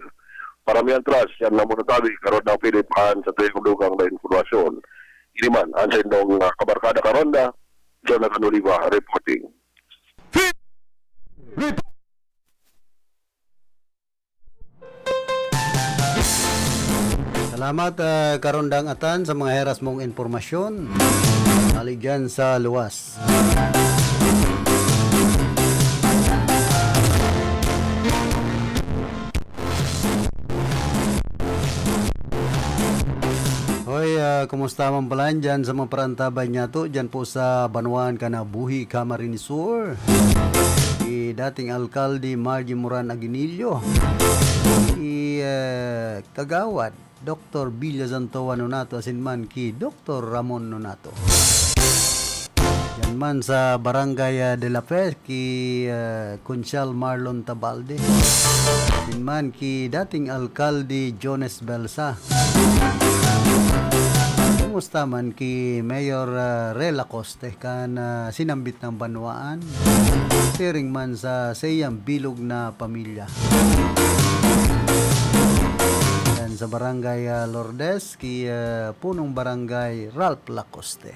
Para mientras, yan na muna tabi, Karonda Philip, an sa tuyang dugang na impormasyon. Ini man an saindong, ah, kabarkada Karonda, Jonathan Oliva, reporting. Salamat, ah, Karondang Atan, sa mga heras mong impormasyon. Hali dyan sa luwas. Hoy, ah, kumusta man pala dyan sa mga parantabay niyato, dyan po sa banwaan kan Buhi, Camarines Sur? Si dating alkalde Margie Moran Aguinillo, si, ah, Kagawad Doktor Villa Santoa Nonato, asin man ki Doktor Ramon Nonato. Diyan man sa Barangay, ah, De La Fe, ki, ah, Konsyal Marlon Tabalde. Asin man ki dating alkalde Jones Belsa. Kumusta man ki Mayor, ah, Re Lacoste kan, ah, sinambit na banwaan? Siring man sa saiyang bilog na pamilya. Yan sa Barangay, ah, Lourdes, ki, ah, Punong Barangay Ralph Lacoste.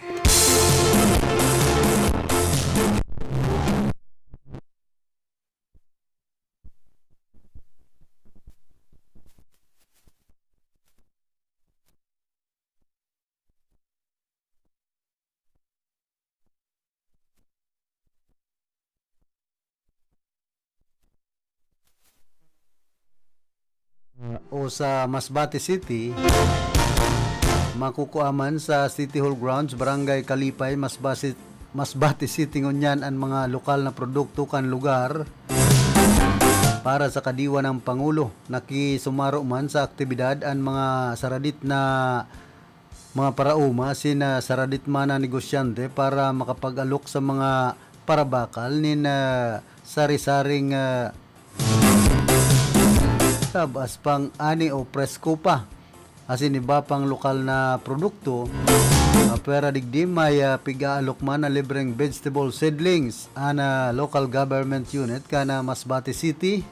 O sa Masbate City, makukua man sa City Hall grounds, Barangay Kalipay, Masbate, Masbate City ngunyan an mga lokal na produkto kan lugar para sa kadiwa ng Pangulo. Nakisumaro man sa aktibidad an mga saradit na mga paraoma, sina saradit man na negosyante para makapag-alok sa mga parabakal nin, ah, sari-saring, ah, tabas pang ani o presko pa, asin iba pang lokal na produkto. Ah, pwera digdi may, ah, pig-aalok man na libreng vegetable seedlings an, ah, local government unit kan, ah, Masbate City.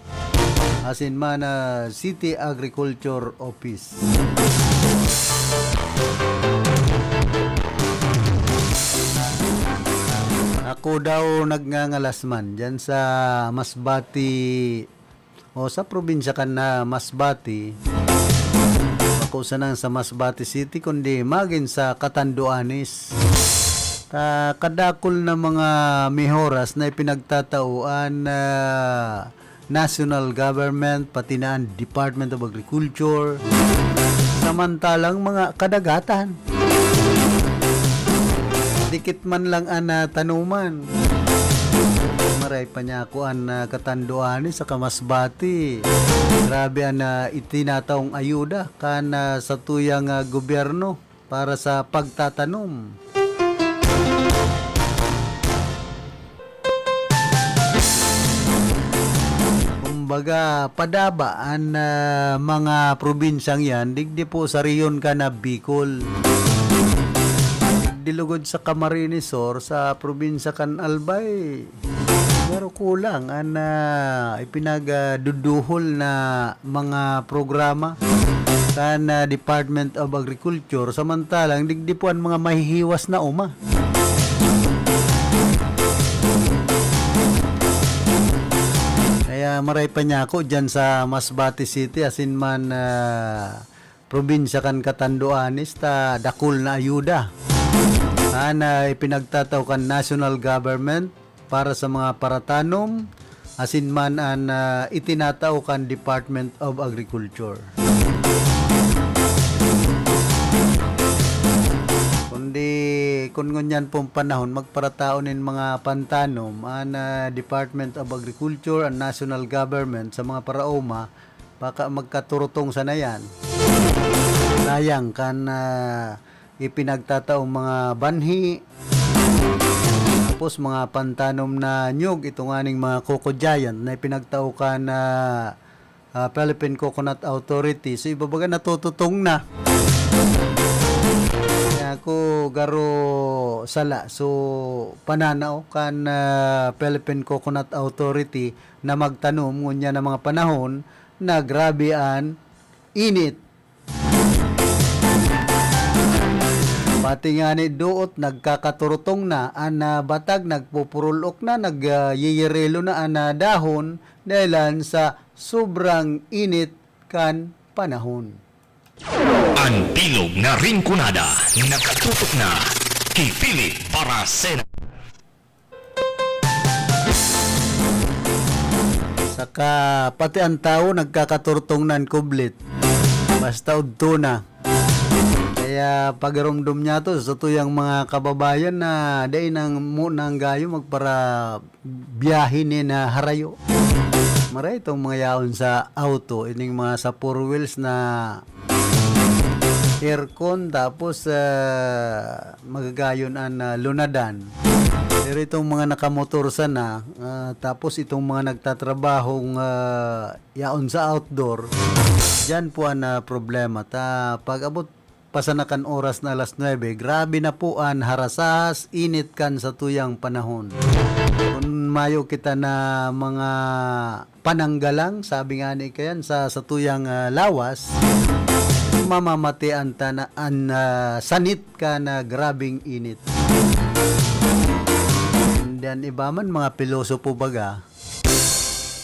asin man, ah, City Agriculture Office. Ako daw nagngangalas man diyan sa Masbate o sa probinsya kan, ah, Masbate. Bako sanang sa Masbate City, kundi magin sa Catanduanes. Ta kadakul na mga mehoras na ipinagtatao an, ah, national government, pati na an Department of Agriculture. Samantalang mga kadagatan, dikit man lang an, ah, tanoman. Maray pa niya ako an, ah, Catanduanes saka Masbate. Grabe an, ah, itinataong ayuda kan, ah, satuyang, ah, gobyerno para sa pagtatanom. Kumbaga, padaba an, ah, mga probinsyang yan, digdi po sa rehiyon kan, ah, Bicol. Digdi lugod sa Camarines Sur, sa probinsya kan Albay, pero kulang an, ah, ipinagduduhol na mga programa kan, ah, Department of Agriculture, samantalang digdi po an mga mahihiwas na uma. Kaya maray pa niya ako diyan sa Masbate City, asin man, ah, probinsya kan Catanduanes, ta dakul na ayuda an, ah, ipinagtatao kan national government para sa mga paratanom, asin man an, ah, itinatao kan Department of Agriculture. Kundi, kun ngunyan pong panahon, magparatao nin mga pantanom an, ah, Department of Agriculture, an national government sa mga paraoma, baka magkaturutong sana yan. Sayang kan, ah, ipinagtataong mga banhi, tapos mga pantanom na niyog, ito nganing mga coco giant na ipinagtao kan, ah, ah, Philippine Coconut Authority. So, ibabaga natututong na. Kaya ako garo sala. So, pananao kan, ah, Philippine Coconut Authority na magtanom ngunyan na mga panahon na grabe an init. Pati ngani doot nagkakaturutong na, an, ah, batag nagpupurulok na, nag, ah, yiyerelo na an, ah, dahon dahilan sa sobrang init kan panahon. An bilog na Rinconada, nakatutok na ki Philip Baracena. Saka pati an tawo nagkakaturtong nan kublit. Basta udto na. Kaya pagiromdom niya to sa tuyang mga kababayan na dai nang mo nang gayo magpara biyahe ni na harayo. Maray itong mga yaon sa auto, ining mga sa four wheels na aircon, tapos, ah, magagayon an, ah, lunadan. Pero itong mga nakamotor sana, ah, tapos itong mga nagtatrabahong, ah, yaon sa outdoor, diyan po ang, ah, problema. Ta pag-abot pa sana kan oras na alas nuebe, grabe na po an harasahas, init kan satuyang panahon. Kun mayo kita na mga pananggalang, sabi nga ni kayan, sa satuyang, ah, lawas, mamamatian ta na an, ah, sanit kan, ah, grabeng init. And then, iba man, mga pilosopo baga,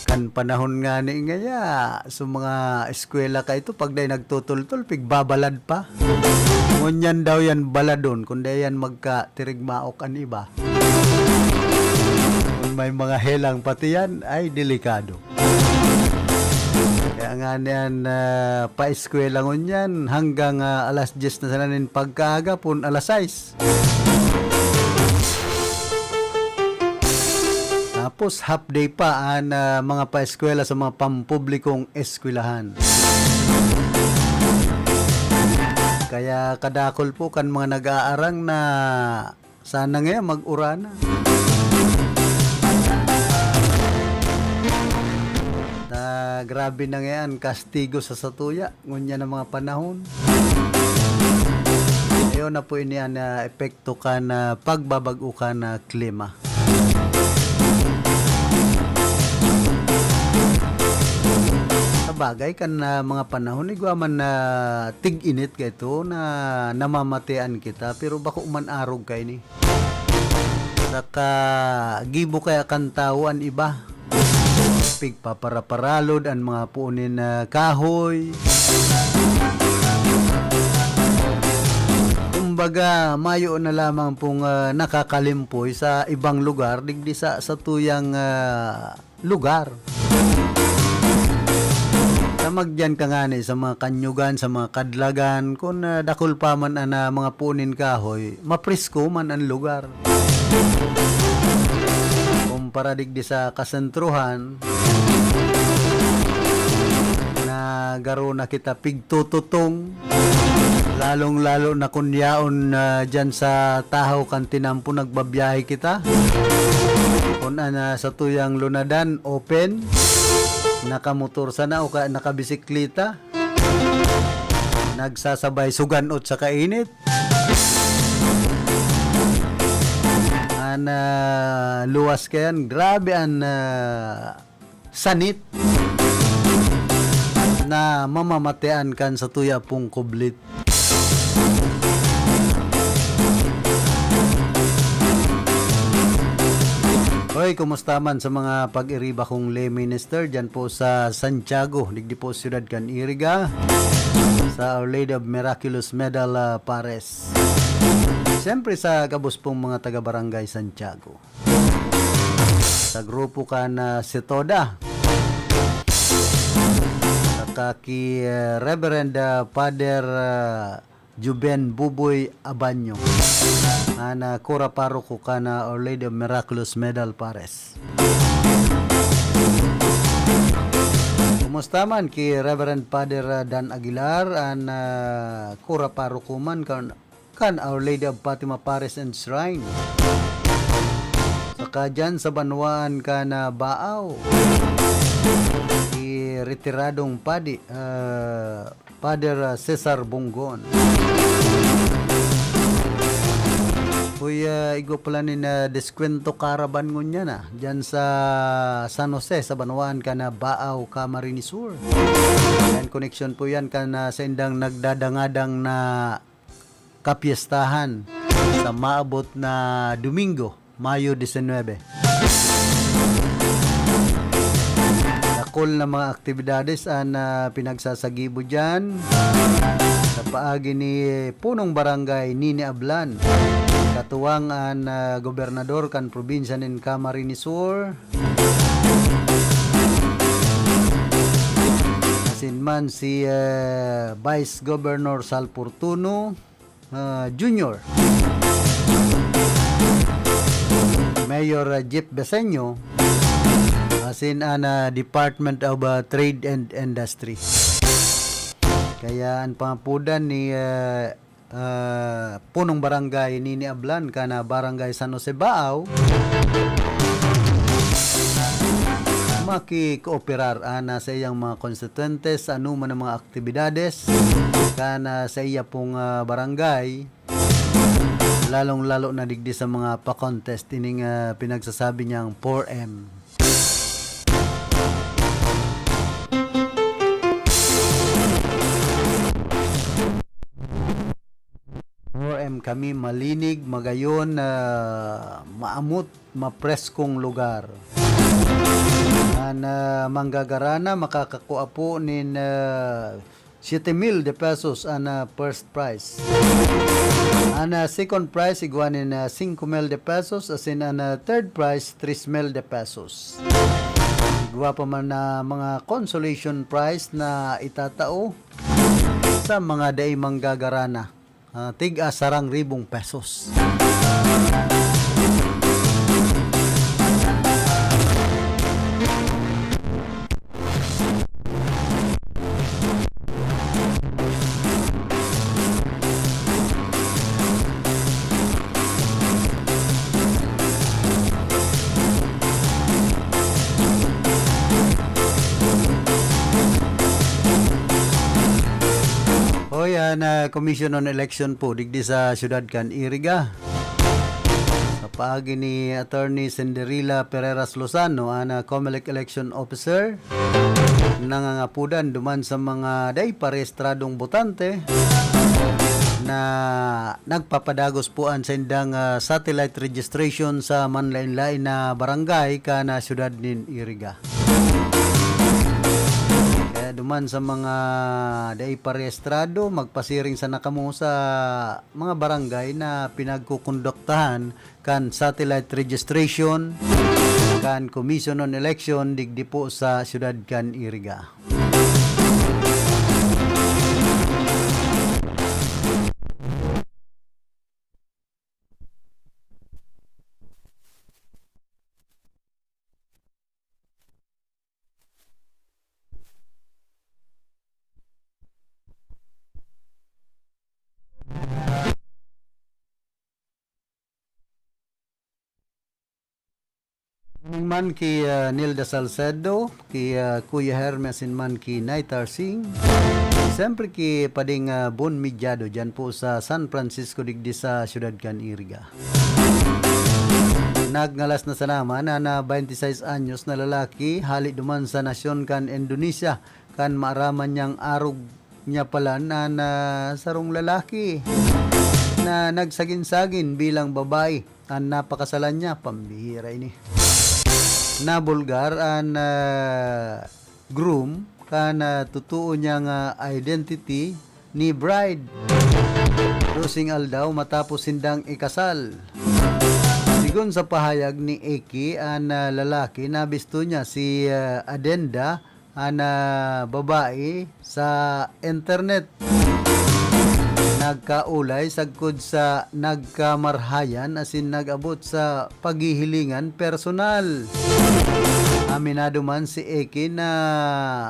kan panahon ngani ngaya, sa mga eskwela kaito, pag dai nagtutultol, pigbabalad pa. Ngunyan daw yan baladon, kun dai yan magkatirigmaok an iba. Kun may mga helang pati yan, ay delikado. Kaya nga niyan, ah, paeskwela ngunyan, hanggang, ah, alas diyes na sana nin pagkaaga, pun alas sais. Tapos half day pa an, ah, mga paeskwela sa mga pampublikong eskwelahan. Kaya kadakol po kan mga nag-aarang na sana ngayon mag-urana. Ta grabe na ngayon, kastigo sa satuya. Ngunyan ang mga panahon. Ayaw na po ini an, ah, epekto kan, ah, pagbabag-o kan, ah, klima. Bagay kan, ah, mga panahon, igwa man na tig-init kaito na namamatean kita, pero bako man arog kaini. Saka gibo kaya kan tawo an iba. Pigpaparaparalod an mga puon nin, ah, kahoy. Kumbaga, mayo na lamang pong, ah, nakakalimpoy sa ibang lugar, digdi sa, sa tuyang, ah, lugar. Sa magdiyan ka ngani sa mga kanyugan, sa mga kadlagan, kun, ah, dakul pa man an, ah, mga puon nin kahoy, mapresko man an lugar. Kumpara digdi sa kasentruhan, na garo na kita pigtututong, lalong-lalo na kun yaon, ah, diyan sa tahaw kan tinampo nagbabiyahe kita. Kun an, ah, satuyang lunadan, open, nakamotor sana o ka-, nakabisikleta, nagsasabay sugan-ot sa kainit. An, ah, luwas kayan, grabe an, ah, sanit na mamamatean kan satuya pong kublit. Hoy, kumusta man sa mga pag-iriba kong lay minister dyan po sa Santiago, digdi po siyudad kan Iriga, sa Our Lady of Miraculous Medal, ah, Pares. Siyempre sa gabos pong mga taga-barangay Santiago. Sa grupo kan, ah, Setoda. Saka ki, ah, Reverend, ah, Father, ah, Juben Buboy Abanyo. An, ah, kura paroko kan, ah, Our Lady of Miraculous Medal Pares. Kumusta man ki Reverend Father, ah, Dan Aguilar, an, ah, kura paroko man kan kan Our Lady of Fatima Parish and Shrine. Saka dyan sa banwaan kan, ah, Baaw, si retiradong padi, ah, Father, ah, Cesar Bonggon. Uy, ah, igwa pala nin, ah, Descuento Caravan ngunyan, ah, dyan sa San Jose, sa banwaan kan, ah, Baaw, Camarines Sur. Yan, koneksyon po yan kan, ah, saindang nagdadangadang na kapyestahan sa maabot na Domingo, Mayo disinwebe. Dakul na mga aktibidades an, ah, pinagsasagibo diyan sa paagi ni Punong Barangay Nini Ablan, katuwang an, ah, gobernador kan probinsya nin Camarines Sur, asin man si, eh, Vice Governor Sal Fortuno, ah, Junior, Mayor, ah, Jeff Beseño, asin an, ah, Department of, ah, Trade and Industry. Kaya an pangapodan ni, eh, ah, punong barangay Nini Ablan, kan, ah, Barangay San Jose Baaw, makikooperar, ah, na sa iyang mga konstituyentes, ano man ang mga aktibidades, kan, ah, sa iya pong, ah, barangay, lalong-lalo na digdi sa mga pa-contest, ining, ah, pinagsasabi niyang four M. Four M kami, malinig, magayon, ah, maamot, mapreskong lugar. An, ah, manggagarana makakakua po nin, ah, siete mil de pesos an, ah, first prize. An, ah, second prize igwa nin, ah, singko mil de pesos, asin an, ah, third prize, tres mil de pesos. Igwa pa man na mga consolation prize na itatao sa mga dai manggagarana. Ah, tig-a sarang ribong pesos. O yan, ah, Commission on Election po, digdi sa siyudad kan Iriga. Sa paagi ni Attorney Cinderella Pereras Lozano, an, ah, Comelec Election Officer, nangangapodan duman sa mga dai pa rehistradong botante na nagpapadagos po an saindang, ah, satellite registration sa manlaen-laen na barangay kan, ah, siyudad nin Iriga. Kaya duman sa mga dai pa rehistrado, magpasiring sana kamo sa mga barangay na pinagkukonduktahan kan satellite registration kan Commission on Election digdi po sa siyudad kan Iriga. Morning man ki, ah, Nilda Salcedo, ki, ah, Kuya Hermes in man ki Naitar Singh. Siyempre ki Pading, ah, Bon Midyado dyan po sa San Francisco digdi sa siyudad kan Iriga. Nagngalas na sana man an, ah, baynte sais anyos na lalaki, hali duman sa nasyon kan Indonesia, kan maaraman niyang arog niya pala na, na sarong lalaki na nagsagin-sagin bilang babae an napakasalan niya. Pambihira ini. Nabulgar an, ah, groom kan, ah, totoo niyang, ah, identity ni bride. Doseng aldaw matapos sindang ikasal. Sigon sa pahayag ni Eki, an, ah, lalaki, nabisto niya si, ah, Adenda, an, ah, babae, sa internet. Nagkaolay sagkod sa nagkamarhayan asin nag-abot sa paghihilingan personal. Aminado man si Eki na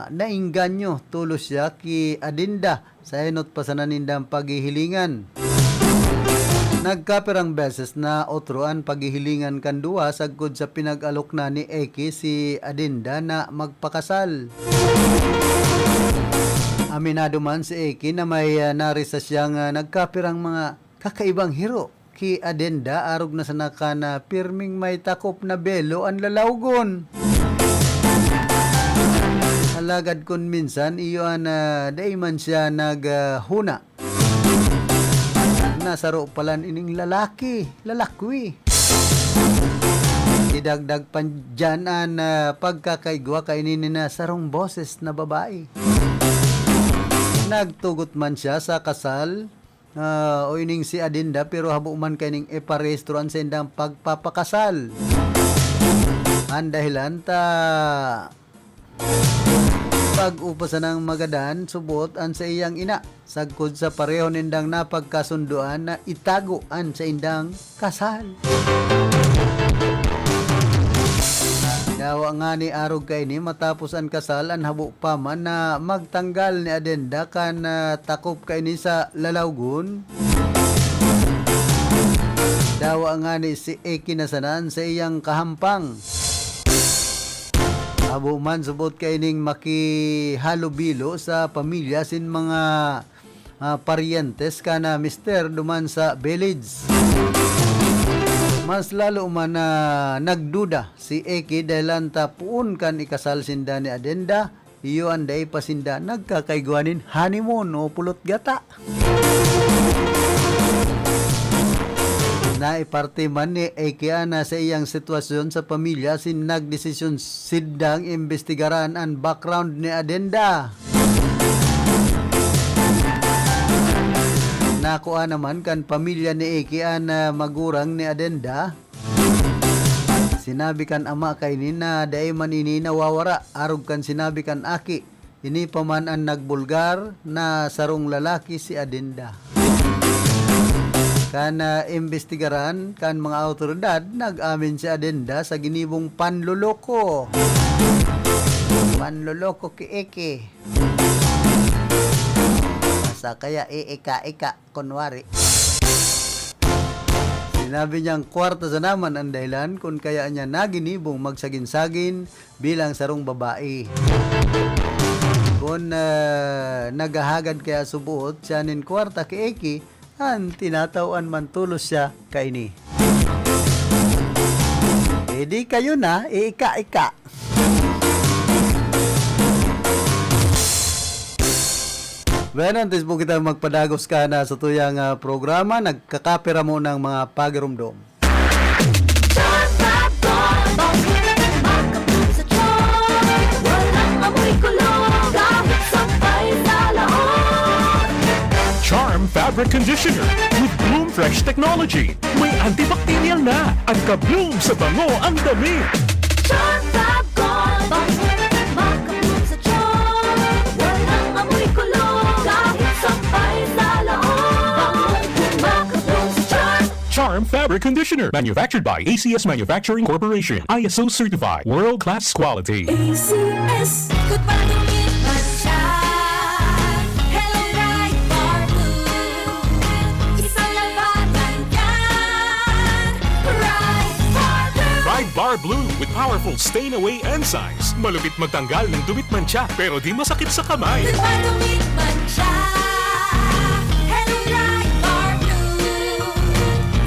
naengganyo tolos siya ki Adenda sa enot pa sana nindang paghihilingan. Nagkapirang beses na otro an paghihilingan kan duwa sagkod sa pinag-alok na ni Eki si Adinda na magpakasal. Aminado man si Eki na may, ah, narisa siyang, ah, nagkapirang mga kakaibang hiro ki Adinda, arog na sana kan, ah, pirming may takop na belo an lalawgon. Alagad kun minsan, iyo an, ah, dai man siya nag, ah, huna. Nasaro palan ining lalaki, lalakwi. Idagdag pa diyan an, ah, pagkakaigwa kaini na sarong boses na babae. Nagtugot man siya sa kasal, ah, o ining si Adinda, pero habo man kaining iparehistro an saindang pagpapakasal. An dahilan ta pag-upa sanang magadan, subot an saiyang ina, sagkod sa pareho nindang napagkasundoan na itago an saindang kasal. Dawa ngani arog kaini, matapos an kasal, an habo pa man na magtanggal ni Adenda kan, ah, takop kaini sa lalawgon. Dawa ngani si Eki na sana an saiyang kahampang. Habo man subot kaining makihalubilo sa pamilya sin mga, ah, paryentes kan, ah, mister duman sa village. Mas lalo man na nagduda si Eki dahilan ta poon kan ikasal sinda ni Adenda, iyo an dai pa sinda nagkakaigwa nin honeymoon o pulot gata. Naiparte man ni Eki an, ah, saiyang sitwasyon sa pamilya asin nagdesisyon sindang imbestigaran an background ni Adenda. Nakua naman kan pamilya ni Eki an, ah, magurang ni Adenda. Sinabi kan ama kaini na dai man ini nawawara, arog kan sinabi kan aki. Ini pa man an nagbulgar na sarong lalaki si Adinda. Kan, ah, imbestigaran kan mga awtoridad, nag-amin si Adinda sa ginibong panloloko. Panloloko ki Eke. Sa kaya iika-ika, kunwari. Sinabi niyang kwarta sana man an dahilan kun kaya niya naginibong magsagin-sagin bilang sarong babae. Kun, ah, naghahagad kaya subot siya nin kwarta ki Eki, an tinataw-an man tolos siya kaini. Hindi kayo na, iika-ika. Bueno, antes po kita magpadagos ka na sa tuyang ah, programa, nagkakapira mo ng mga pagirumdom. Charm Fab Gold, makabloom sa charm. Walang amoy kulog, kahit sampay sa laot. Charm Fabric Conditioner with Bloom Fresh Technology. May antibacterial na at ka-bloom sa bango ang damit. Charm Fab Gold, makabloom sa charm. Walang amoy kulog, kahit sampay sa laot. Makabloom sa charm. Charm Fabric Conditioner, manufactured by A C S Manufacturing Corporation, I S O certified, world class quality. A C S. Ikot pa, dumit, mantsa. Hello, Pride Bar Blue. Isang labanan yan. Pride Bar Blue. Pride Bar Blue with powerful stain away enzymes. Malupit magtanggal ng dumit, mantsa, pero di masakit sa kamay. Ikot pa, dumit, mantsa. Hello, Pride Bar Blue.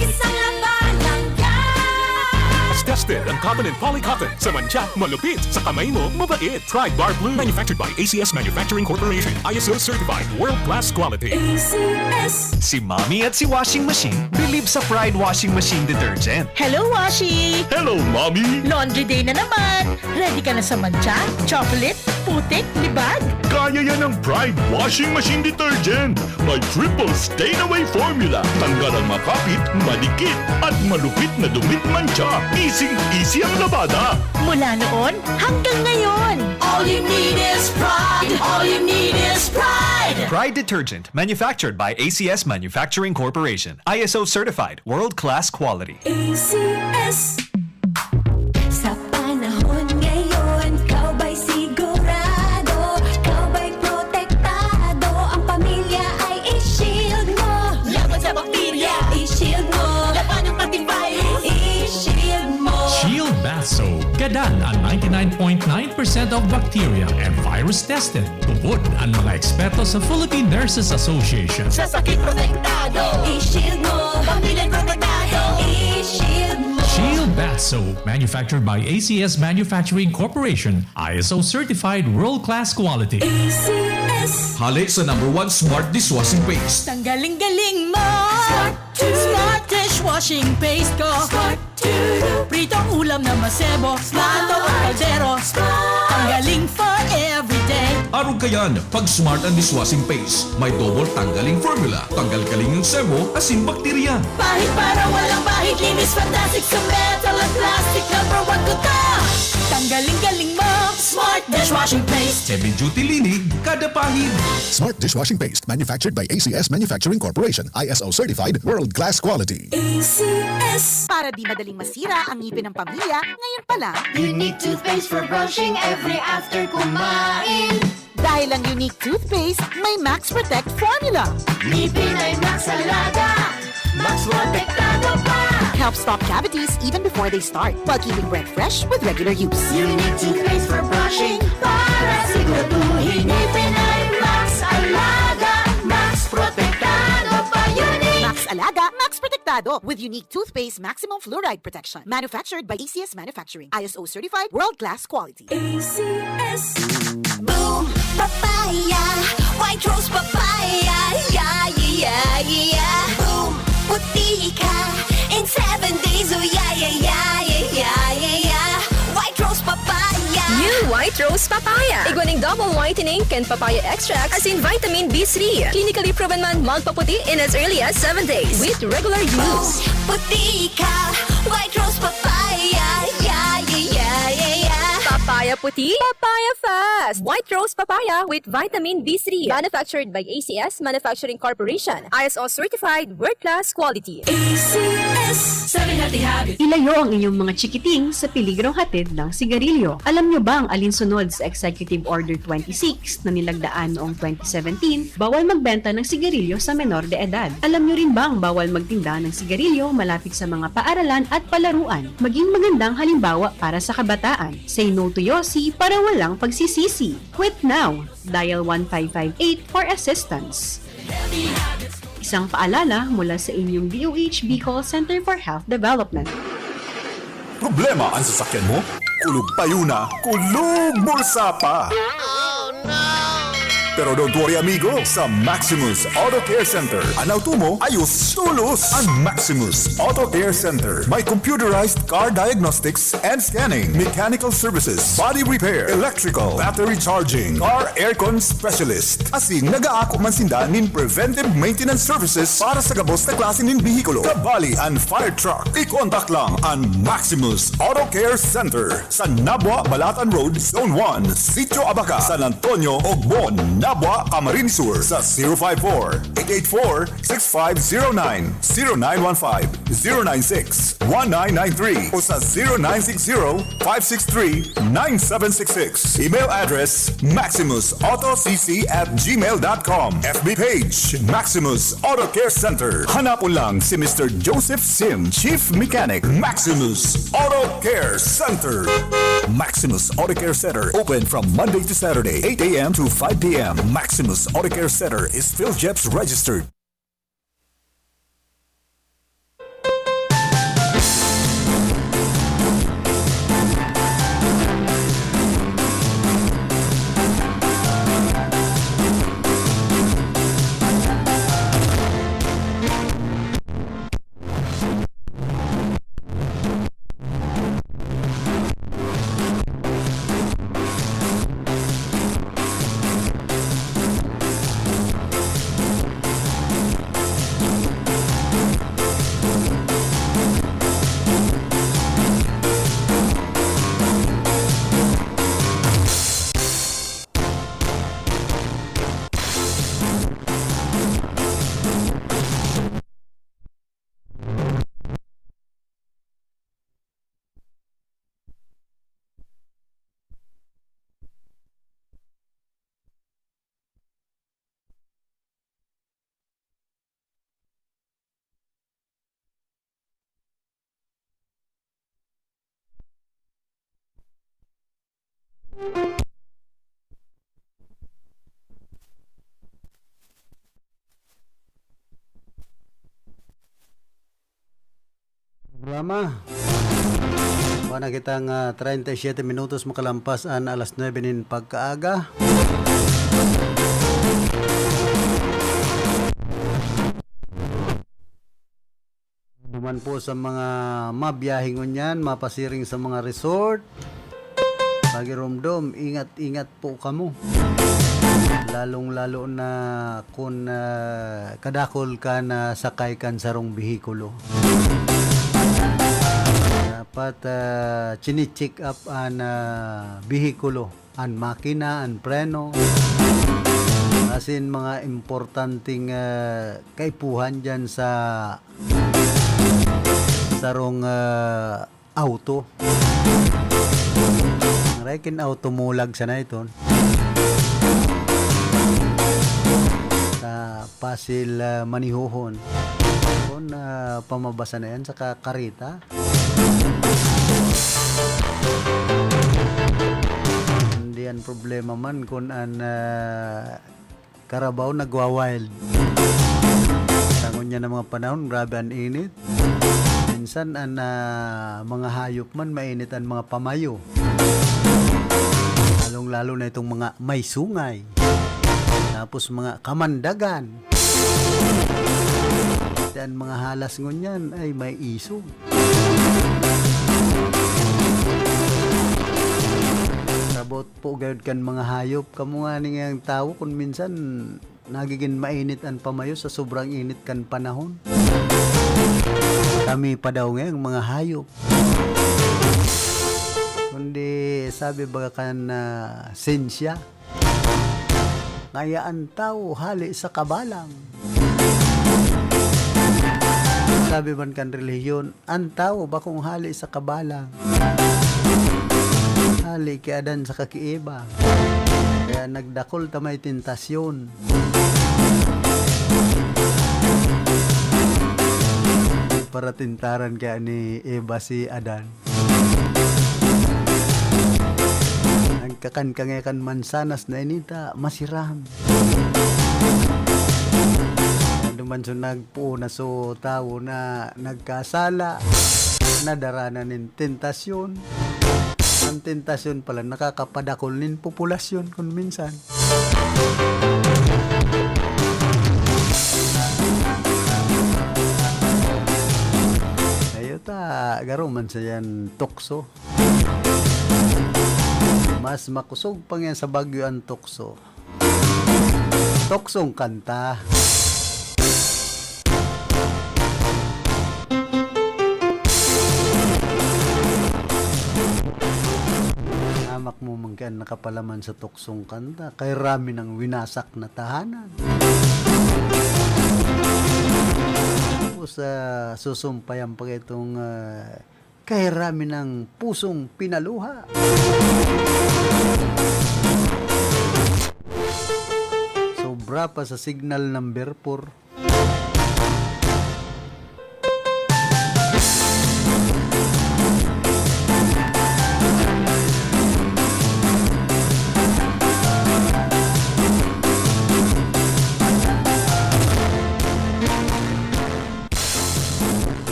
Isang labanan yan. Tested ang cotton and poly cotton. Sa mantsa, malupit. Sa kamay mo, mabait. Pride Bar Blue. Manufactured by A C S Manufacturing Corporation. I S O certified. World class quality. A C S. Si Mommy at si Washing Machine believe sa Pride Washing Machine Detergent. Hello, Washi! Hello, Mommy! Laundry day na naman! Ready ka na sa mantsa, chocolate, putik, libag? Kaya yan ng Pride Washing Machine Detergent. May triple stain away formula. Tanggal ang makapit, madikit, at malupit na dumit, mantsa. Easy-easy ang labada. Mula noon hanggang ngayon. All you need is Pride. All you need is Pride. Pride Detergent, manufactured by A C S Manufacturing Corporation. I S O certified, world-class quality. A C S. Sa panahon ngayon, ikaw ba'y sigurado? Ikaw ba'y protektado? Ang pamilya ay i-shield mo. Laban sa bakterya, i-shield mo. Labanan pati virus, i-shield mo. Shield Bath Soap. Gadan ang ninety-nine point nine percent of bacteria and virus tested. Tupod ang mga eksperto sa Philippine Nurses Association. Sa sakit protektado, i-shield mo. Pamilya protektado, i-shield mo. Shield Bath Soap, manufactured by A C S Manufacturing Corporation, I S O certified world-class quality. A C S. Hale sa number one smart dishwashing paste. Tanggaling galing mo! Smart! Smart dishwashing paste ko! Smart! Pritong ulam na masebo, plato o kaldero. Tanggaling for everyday. Arog kayan, pag Smart ang dishwashing paste. May double tanggaling formula. Tanggal galing ang sebo, asin bakterya. Pahid para walang bahid, linis fantastic sa metal at plastic. Number one ko to! Tanggaling galing mo, Smart dishwashing paste. Heavy duty linig, kada pahid. Smart dishwashing paste, manufactured by A C S Manufacturing Corporation, I S O certified, world class quality. A C S. Para di madaling masira ang ngipin ng pamilya, ngayon pa lang. Unique toothpaste for brushing every after kumain. Dahil ang Unique Toothpaste may Max Protect Formula. Ngipin ay Max Alaga, Max Protektado pa. Helps stop cavities even before they start, while keeping breath fresh with regular use. Unique toothpaste for brushing para siguraduhin ngipin ay Max Alaga, Max Protektado pa. Unique. Max Alaga, Max Protektado with Unique Toothpaste Maximum Fluoride Protection. Manufactured by A C S Manufacturing. I S O certified, world-class quality. A C S. Boom Papaya, White Rose Papaya, yeah, yeah, yeah, yeah. Boom, puti ka in seven days, oh yeah, yeah, yeah, yeah, yeah, yeah, yeah. White Rose Papaya. New White Rose Papaya. Igwa ning double whitening kan papaya extract asin vitamin B three. Clinically proven man magpaputi in as early as seven days with regular use. Puti ka, White Rose Papaya, yeah, yeah, yeah, yeah, yeah. Papaya puti, papaya fast. White Rose Papaya with vitamin B three. Manufactured by A C S Manufacturing Corporation. I S O certified, world class quality. A C S. Seven Healthy Habits. Ilayo ang inyong mga chikiting sa peligrong hatid ng sigarilyo. Alam nyo bang alinsunod sa Executive Order twenty-six na nilagdaan noong twenty seventeen, bawal magbenta ng sigarilyo sa menor de edad? Alam nyo rin bang bawal magtinda ng sigarilyo malapit sa mga paaralan at palaruan? Maging magandang halimbawa para sa kabataan. Say no to yosi para walang pagsisisi. Quit now! Dial one five five eight for assistance. Isang paalala mula sa inyong D O H Bicol Center for Health Development. Rub Problema an sasakyan mo? Kulog payo na, kulog bulsa pa! Pero don't worry, amigo. Sa Maximus Auto Care Center, an auto mo, ayos tolos. An Maximus Auto Care Center may computerized car diagnostics and scanning, mechanical services, body repair, electrical, battery charging, car aircon specialist. Asin nag-aako man sinda nin preventive maintenance services para sa gabos na klase nin behikulo, kabali an fire truck. I-contact lang an Maximus Auto Care Center sa Nabua, Balatan Road, Zone one, Sitio Abaca, San Antonio, Ogbon, Nabua, Camarines Sur, sa zero five four, eight eight four, six five zero nine, zero nine one five, zero nine six, one nine nine three o sa zero nine six zero, five six three, nine seven six six. Email address, maximus auto c c at gmail dot com. F B page, Maximus Auto Care Center. Hanapon lang si Mister Joseph Sim, Chief Mechanic, Maximus Auto Care Center. Maximus Auto Care Center, open from Monday to Saturday, eight a m to five p m. Maximus Auto Care Center is PhilJEPS registered. Programa. Wa na kitang, ah, treinta y siete minutos makalampas an alas nuebe nin pagkaaga. Duman po sa mga mabiyahe ngunyan, mapasiring sa mga resort, pagiromdom, ingat-ingat po kamo. Lalong-lalo na kun, ah, kadakul ka na sakay kan sarong behikulo. Dapat, ah, chine-check up an, ah, behikulo, an makina, an preno, asin mga importanteng, ah, kaipuhan diyan sa sarong, ah, auto. Aray, kin auto mulag sana iton. Sa pasil, ah, manihohon. Kun, ah, pamabasa na yan, saka kareta. Hindi yan problema man kun an, ah, karabaw nagwa-wild. Sa ngunyan na mga panahon, grabe an init. Minsan an, ah, mga hayop man, mainit an mga pamayo. Lalong-lalo na itong mga may sungay. Tapos mga kamandagan. Pati an mga halas ngunyan ay may isog. Sabot po gayud kan mga hayop. Kamo ngani ngang tawo kun minsan nagigin mainit an pamayo sa sobrang init kan panahon. Kami pa daw ngayang mga hayop. Kundi sabi baga kan, ah, sensya, ngaya an tawo hale sa kabalang. Sabi man kan relihiyon, an tawo bakong hale sa kabalang. Hale ki Adan saka ki Eva. Kaya nagdakul ta may tentasyon. Paratentaran kaya ni Eva si Adan. Nagkakan ka ngaya kan mansanas na ini ta masiram. Manso nagpoon na so tawo na nagkasala, nadara na nin tentasyon. Ang tentasyon pala nakakapadakol nin populasyon kun minsan. Ayo ta, garo man sa yan tukso. Mas makosog pa nga sa Baguio ang tukso. Tuksong kanta. Hamak mo man kaya nakapalaman sa tuksong kanta. Kay rami ng winasak na tahanan. Tapos, ah, susumpayan pa itong, ah, kay rami ng pusong pinaluha. Sobra pa sa signal number four.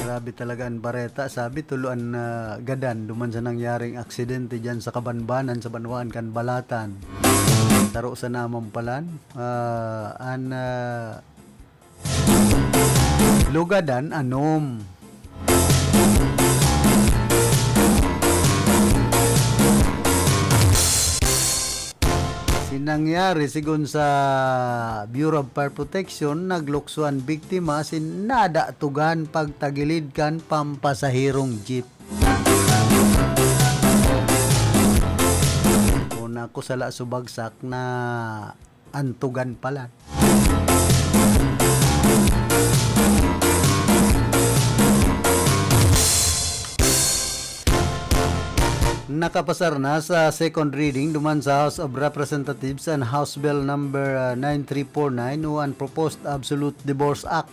Grabe talaga an bareta. Sabi, tulo an, ah, gadan duman sa nangyaring aksidente diyan sa Kabanbanan, sa banwaan kan Balatan. Saro sa namampalan, ah, an, ah, lugadan, anom. Sinangyari, sigon sa Bureau of Fire Protection, naglukso an biktima asin nadatugan pagtagilid kan pampasahirong jeep. Kung ako sala subagsak na antugan pala. Nakapasar na sa second reading duman sa House of Representatives an House Bill number, ah, nine three four nine o an Proposed Absolute Divorce Act.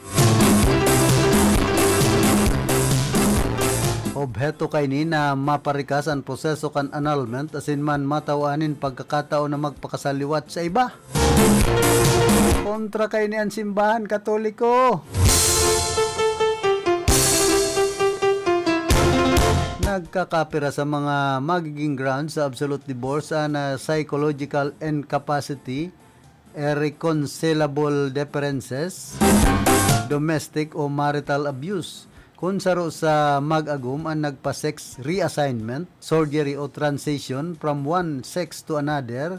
Obheto kaini na maparikas an proseso kan annulment asin man matawan nin pagkakataon na magpakasaliwat sa iba. Kontra kaini an simbahan Katoliko. Nagkakapira sa mga magiging grounds sa absolute divorce an, ah, psychological incapacity, irreconcilable differences, domestic o marital abuse. Kun saro sa mag-agom an nagpa-sex reassignment, surgery o transition from one sex to another,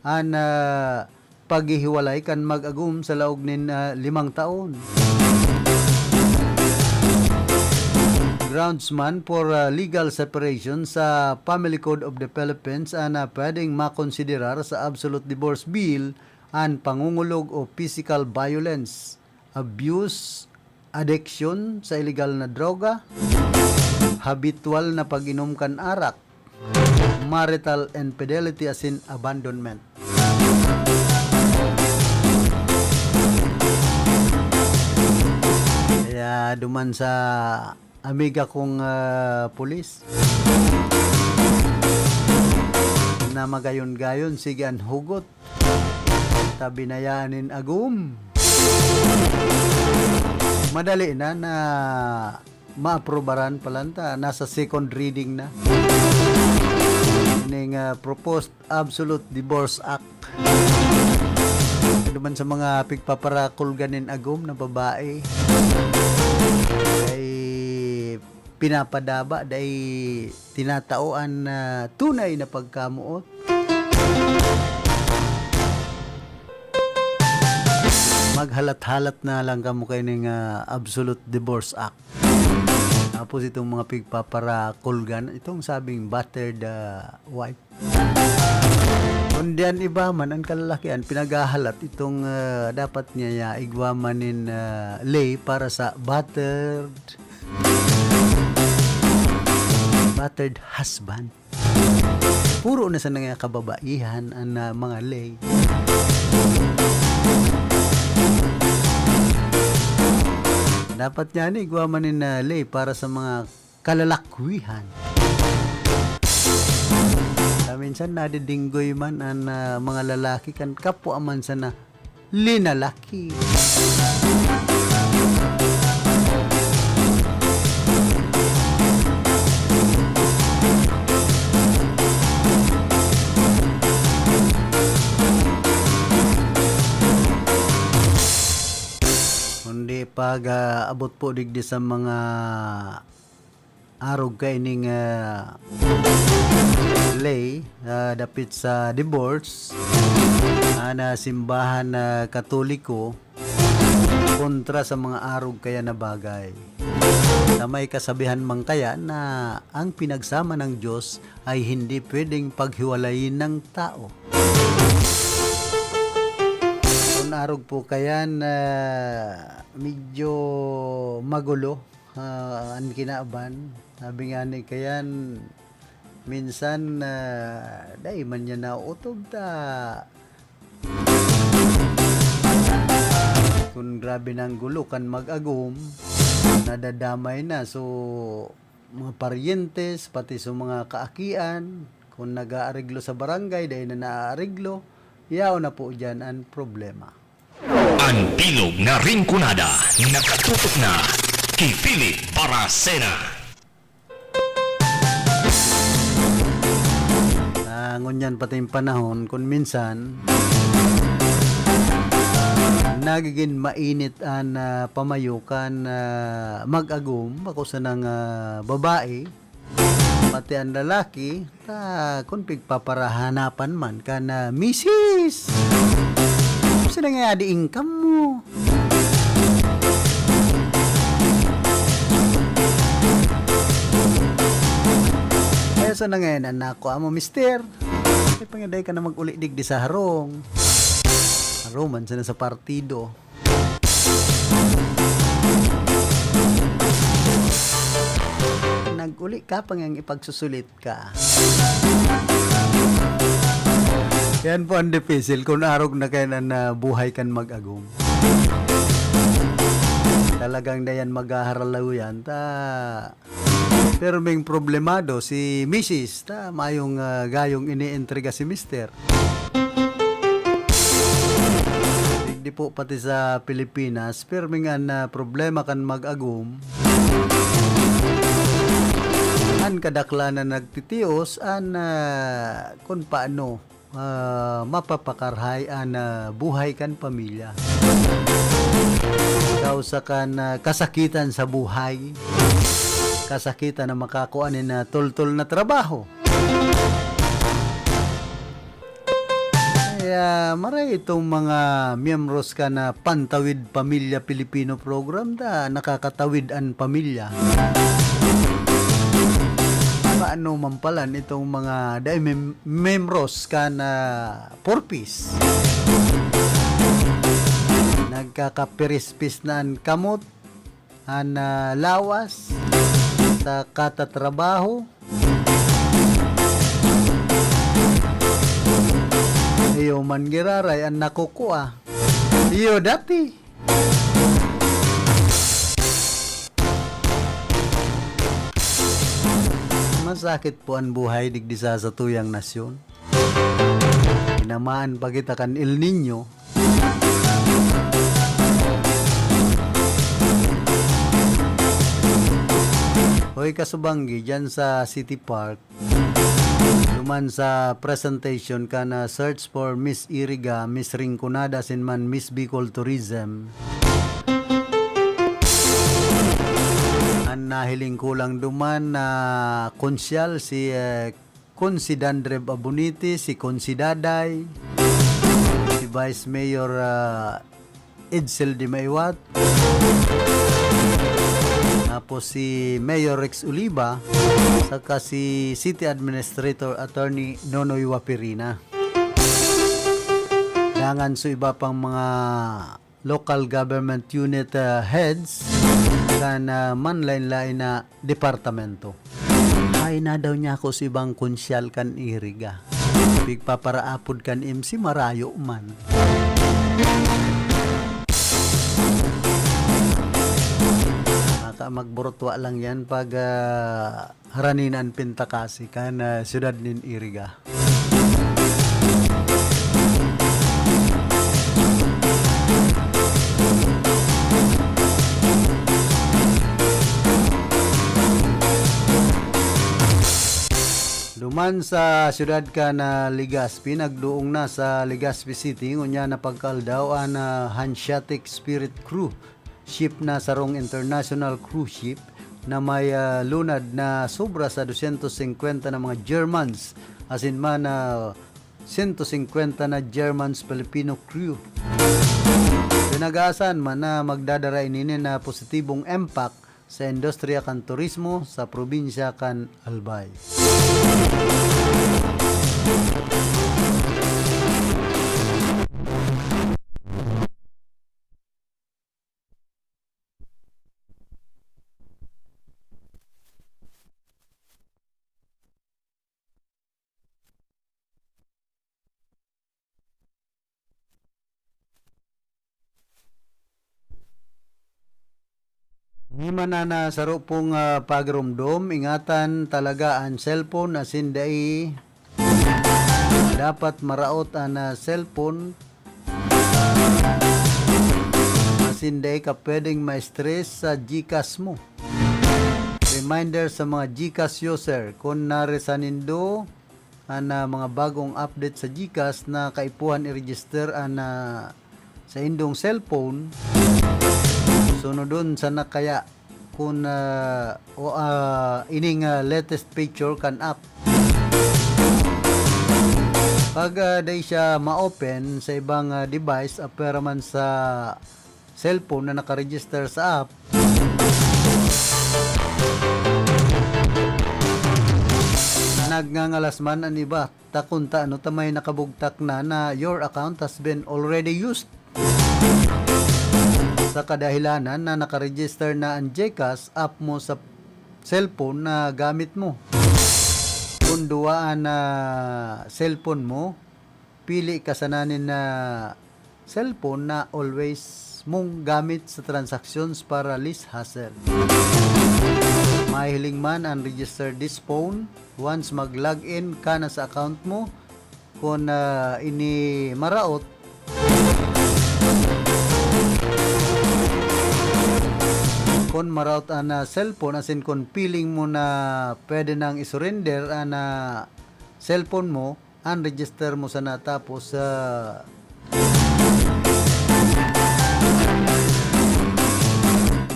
an, ah, paghihiwalay kan mag-agom sa laog nin, ah, limang taon. Grounds man for, ah, legal separation sa Family Code of the Philippines an, ah, pwedeng makonsiderar sa Absolute Divorce Bill an pangungulog o physical violence, abuse, adiksyon sa iligal na droga, habitual na pag-inom kan arak, marital infidelity asin abandonment. Kaya duman sa amiga kong, ah, pulis na magayon-gayon, sige an hugot. Ta binayaan nin agom. Madali na, na maaprobaran pa lang ta. Nasa second reading na. Ning, ah, proposed Absolute Divorce Act. Ano man sa mga pigpaparakulgan nin agom na babae. Kay pinapadaba, dai tinatao an, ah, tunay na pagkamoot. Maghalat-halat na lang kamo kaining, ah, Absolute Divorce Act. Tapos itong mga pigpaparakulgan, itong sabing battered, ah, wife. Kundi an iba man, an kalalakian, pinaghahalat itong, ah, dapat niya ya, igwa man nin, ah, lay para sa battered, battered husband. Puro na sana nga kababaihan an, ah, mga lay. Dapat niya ni igwa man nin, ah, lay para sa mga kalalakwihan. Ah, minsan nadidinggoy man an, ah, mga lalaki kan kapwa man sana linalaki. Pag, ah, abot po digdi sa mga arog kaining, ah, lay, ah, dapit sa divorce, ah, na simbahan na Katoliko kontra sa mga arog kaya na bagay. Sa may kasabihan man kaya na ang pinagsama ng Diyos ay hindi pwedeng paghiwalayin ng tao. Kun arog po kayan, ah, medyo magulo, ah, an kinaban. Sabi nga ni kayan, minsan, ah, dai man niya nautob ta kun grabe nang gulo kan mag-agom, nadadamay na. So, mga paryentes, pati sa mga kaakian, kung nag-aareglo sa barangay, dai na naaareglo, yaon na po diyan an problema. An bilog na Rinconada, nakatutok na ki Philip Baracena. Ah, ngunyan pati yung panahon, kung minsan, nagiging mainit an, ah, pamayo kan, ah, mag-agom, bako sanang, ah, babae, pati an lalaki, ta, kun pigpaparahanapan man kan, ah, misis, sino nga di income mo? Kaya sa na ngayon, anak ko, amo, mister, ay, pangaday ka na mag-uli digdi sa harong. Harong man sana sa partido. Nag-uli ka pa ngang ipagsusulit ka. Yan po ang dipisil kun arog na kayan an, ah, buhay kan mag-agom. Talagang dayan maghaharalaw yan, ta Pero may problemado si misis, ta mayong, ah, gayong inientrega si mister. Digdi po pati sa Pilipinas, pero may nga na problema kan mag-agom. An kadaklan na nagtitios, an, ah, kun paano ah, mapapakarhay an, ah, buhay kan pamilya. Ikaw sa kan, ah, kasakitan sa buhay, kasakitan na makakua nin, ah, toltol na trabaho. Kaya maray itong mga miyembros kan Pantawid Pamilya Pilipino program ta nakakatawid an pamilya. Paano man palan itong mga dai mem-, membros kan, ah, Four Ps? Nagkakapirispis na an kamot, an, ah, lawas, sa katatrabaho. Iyo man giraray an nakukua. Iyo dati. Masakit po an buhay digdi sa satuyang nasyon. Tinamaan pa kita kan El Niño. Hoy, kasubanggi, dyan sa City Park, duman sa presentation kan, ah, Search for Miss Iriga, Miss Rinconada, asin man Miss Bicol Tourism. An nahiling ko lang duman na konsyal si, eh, Konsi Dandrev Abuniti, si Konsi Daday, si Vice Mayor, ah, Edsel de Maywat, tapos si Mayor Rex Oliva, saka si City Administrator Attorney Nonoy Wapirina. Dangan so iba pang mga local government unit, ah, heads kan, ah, manlain-lain na departamento. Ay, nadaw niya ako sa ibang konsyal kan Iriga. Pigpaparaapod kan M C, marayo man. Maka-, magburutwa lang yan pag, ah, harani na an pintakasi kan, ah, siyudad nin Iriga. Duman sa siyudad kan, ah, Legazpi, nagduong na sa Legazpi City, ngunyan na pagkaaldaw an, ah, Hanseatic Spirit Crew. ship na sarong international cruise ship na may, ah, lunad na sobra sa dosyentos singkwenta na mga Germans, asin man, ah, sento singkwenta na Germans Filipino crew. Pinag-aasahan man na magdadara ini nin, ah, positibong impact sa industriya kan turismo sa probinsya kan Albay. Ni man na saro pong, ah, pagiromdom, ingatan talaga an cellphone asin dai dapat maraot an, ah, cellphone asin dai ka pwedeng ma-stress sa GCash mo. Reminder sa mga GCash user, kun nari sa nindo an, ah, mga bagong update sa GCash na kaipuhan i-register an, ah, sa indong cellphone, sunodon sana kaya kun, ah, o, ah, ining, ah, latest feature kan app. Pag, ah, dai siya ma-open sa ibang, ah, device, apwera man sa cellphone na nakaregister sa app, nagngangalas man an iba. Ta kun ta ano ta may nakabugtak na, na your account has been already used. Sa kadahilanan na nakaregister na an GCash app mo sa cellphone na gamit mo. Kun duwa an, ah, cellphone mo, pili ka sana nin, ah, cellphone na always mong gamit sa transactions para less hassle. Mahiling man an register this phone once mag-log in ka na sa account mo. Kun, ah, ini maraot, kun maraot an, ah, cellphone, asin kun feeling mo na pwede nang i-surrender an, ah, cellphone mo, unregister mo sana tapos, ah,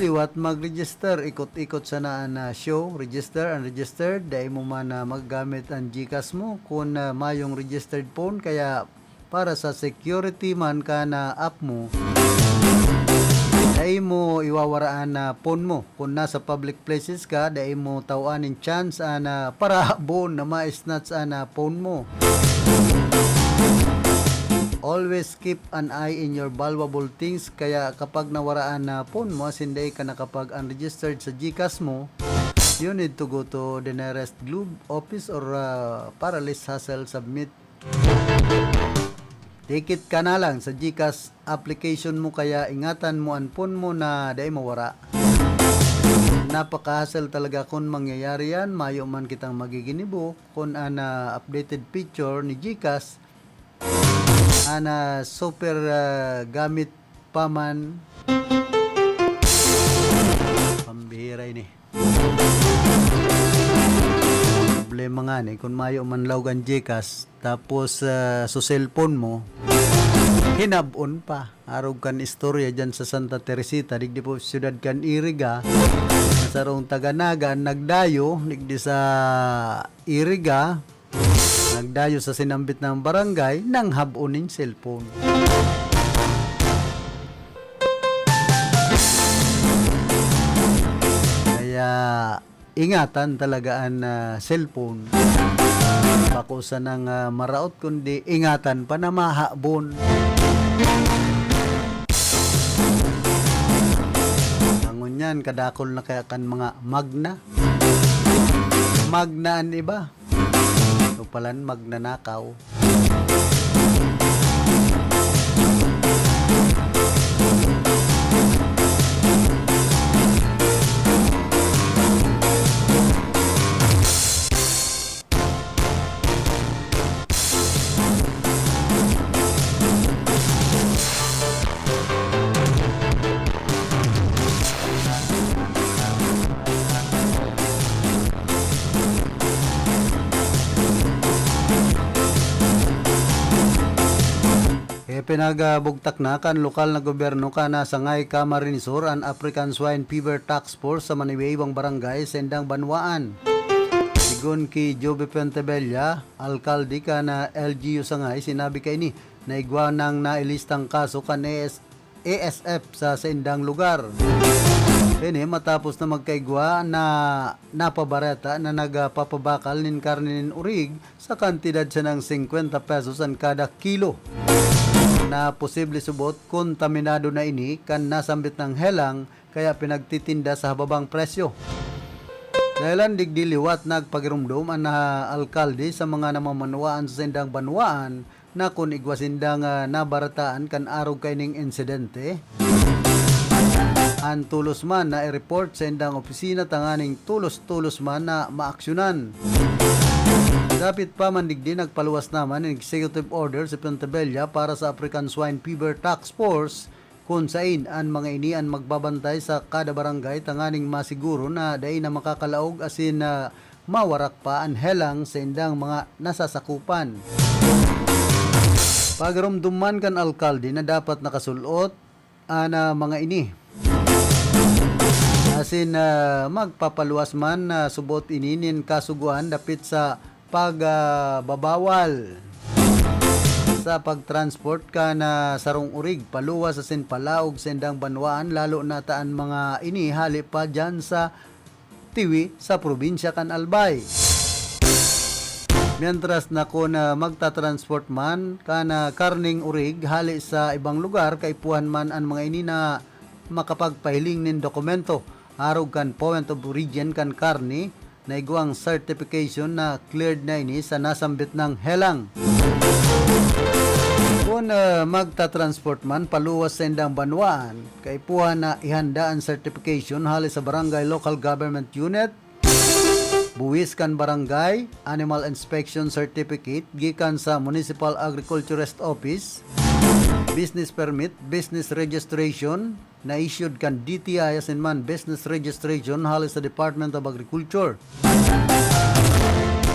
liwat mag-register, ikot-ikot sana an, ah, show, register, unregistered, dai mo man, ah, magagamit an GCash mo kun, ah, mayong registered phone, kaya para sa security man kan, ah, app mo, dai mo iwawara an, ah, phone mo. Kun nasa public places ka, dai mo tawan nin chance an, ah, parahabon na ma-snatch an, ah, phone mo. Always keep an eye in your valuable things, kaya kapag nawara an, ah, phone mo, asin dai ka nakapag-unregistered sa GCash mo, you need to go to the nearest Globe office or, ah, para less hassle, submit Dikit ka na lang sa GCash application mo, kaya ingatan mo an phone mo na dai mawara. Napaka-hassle talaga kun mangyayari yan, mayo man kitang magiginibo kun an, ah, updated feature ni GCash, an, ah, super, ah, gamit pa man. Pambihira ini. Problema ngani, kun mayo man laog an GCash, tapos, ah, sa cellphone mo, hinab-on pa. Arog kan istorya dyan sa Santa Teresita, digdi po siyudad kan Iriga, na sarong taga Naga an nagdayo, digdi sa Iriga, nagdayo sa sinambit na barangay, nanghab-on nin cellphone. Kaya, ingatan talaga an, ah, cellphone. Bako sanang, ah, maraot, kundi ingatan pa na mahabon. Ngunyan, kadakul na kaya kan mga magna. Magna an iba. Ito palan magnanakaw. Pinagabugtak na kan lokal na gobyerno kan Sangay, Camarines Sur an African Swine Fever Task Force sa manibay-ibang barangay sa indang banwaan. Sigon ki Joby Fuentebella, alkalde kan L G U Sangay, sinabi kaini na igwa nang nailistang kaso kan A S, A S F sa saindang lugar. Ini matapos na magkaigwa na napabareta na nagpapabakal nin karne nin urig sa kantidad sanang singkwenta pesos an kada kilo, na posible subot kontaminado na ini kan nasambit nang helang kaya pinagtitinda sa hababang presyo. Dahelan digdi liwat nagpagiromdom an, ah, alkalde sa mga namamanwaan sa saindang banwaan na kun igwa sindang, ah, nabarataan kan arog kaining insidente, an tolos man na i-report sa indang opisina tanganing tolos-tolos man na maaksyonan. Dapit pa man digdi, nagpaluwas naman nin executive order si Pontebella para sa African Swine Fever Task Force, kun sain an mga ini an magbabantay sa kada barangay tanganing masiguro na dai na makakalaog asin na mawarak pa an helang sa indang mga nasasakupan. Pagiromdom man kan alkalde na dapat nakasul-ot an, ah, mga ini. Asin, ah, magpapaluwas man na subot ini nin kasugoan dapit sa pag, ah, babawal sa pag-transport kan, ah, sarong urig paluwas asin palaog sa indang banwaan, lalo na ta an mga ini hale pa diyan sa Tiwi sa probinsya kan Albay. Mientras na kun, ah, magta-transport man kan, ah, karneng urig hale sa ibang lugar, kaipuhan man an mga ini na makapagpahiling nin dokumento arog kan point of origin kan karne na igwang certification na cleared na ini sa nasambit nang helang. Kun, ah, magta-transport man paluwas sa indang banwaan, kaipuhan na ihanda an certification hale sa barangay local government unit, buwis kan barangay, animal inspection certificate gikan sa Municipal Agriculturist Office, business permit, business registration, na issued kan D T I asin man business registration hale sa Department of Agriculture.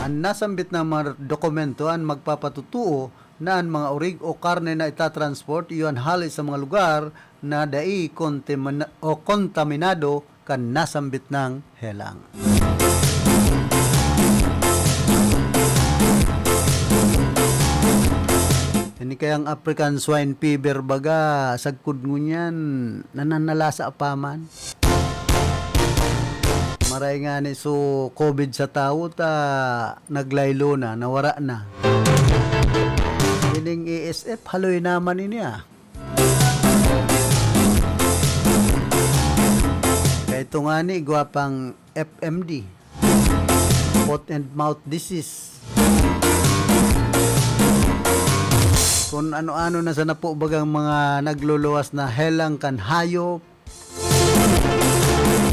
An nasambit na mga dokumento an magpapatutuo na an mga orig o karne na itatransport iyo an hale sa mga lugar na dai kontamina-, o kontaminado kan nasambit nang helang. Ini kayang African Swine Fever baga, sagkod ngunyan, nananalasa pa man. Maray ngani so COVID sa tawo ta naglaylo na, nawara na. Ining A S F, haloy naman ini, ah. Kay ito ngani, igwa pang F M D, foot and mouth disease. Kung ano-ano na sana po bagang mga nagluluwas na helang kan hayop,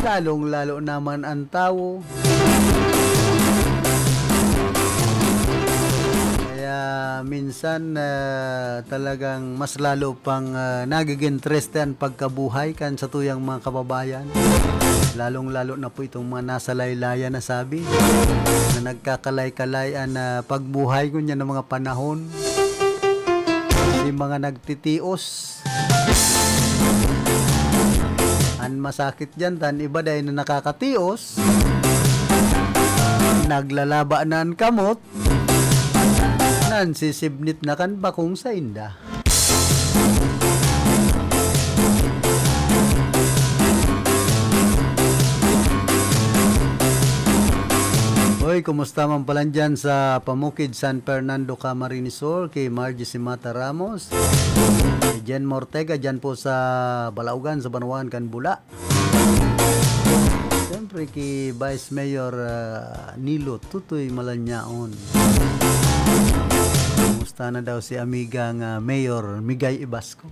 lalong-lalo naman ang tawo. Kaya minsan, ah, talagang mas lalo pang, ah, nagiging triste ang pagkabuhay kan satuyang mga kababayan. Lalong-lalo na po itong mga nasa laylayan na sabi na nagkakalay-kalay ang, ah, pagbuhay ngunyan ng mga panahon. Si mga nagtitios. An masakit diyan, tan iba dai na nakakatios, naglalaba na an kamot, nansisibnit na kan bakong sainda. Hoy, kumusta man palan diyan sa Pamukid, San Fernando, Camarines Sur, ki Margie Simata Ramos, ki Jenma Ortega, diyan po sa Balaogan, sa Banwaan kan Bula. Siyempre, ki Vice Mayor, ah, Nilo Tutoy Malanyaon. Kumusta na daw si amiga nga Mayor Migay Ibasco?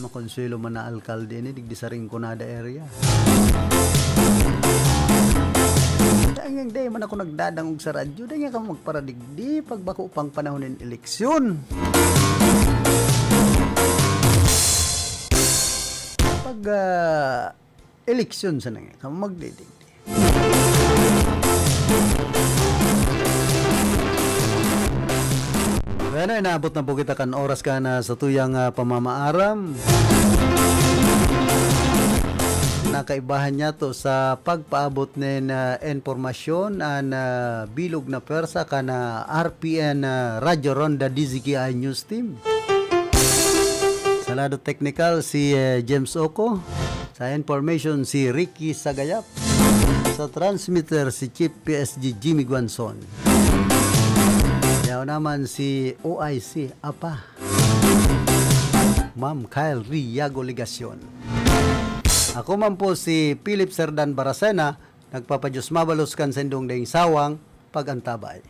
Makonsuelo man na alkalde ni digdi sa Rinconada area. Dahil nga, dahil man ako nagdadangog sa radyo, dahil nga kamo magparadigdi pag bako pang panahon ng eleksyon. Pag, ah, eleksyon sa nang kamo magdidigdi. Well, Na, inaabot na po kita kan oras kan, ah, satuyang, ah, pamamaaram. Nakaibahan niya to sa pagpaabot nin, ah, impormasyon an, ah, bilog na pwersa kan, ah, R P N, ah, Radyo Ronda D Z K I News Team. Sa lado teknikal, si, eh, James Oco. Sa information, si Ricky Sagayap. Sa transmitter, si Chief P S G Jimmy Guanzon. Yaw naman si O I C, apa. Ma'am Kyle Riago Legacion. Ako man po si Philip Serdan Baracena, nagpapadiyos mabalos kan sindong daing sawang pag-antabay.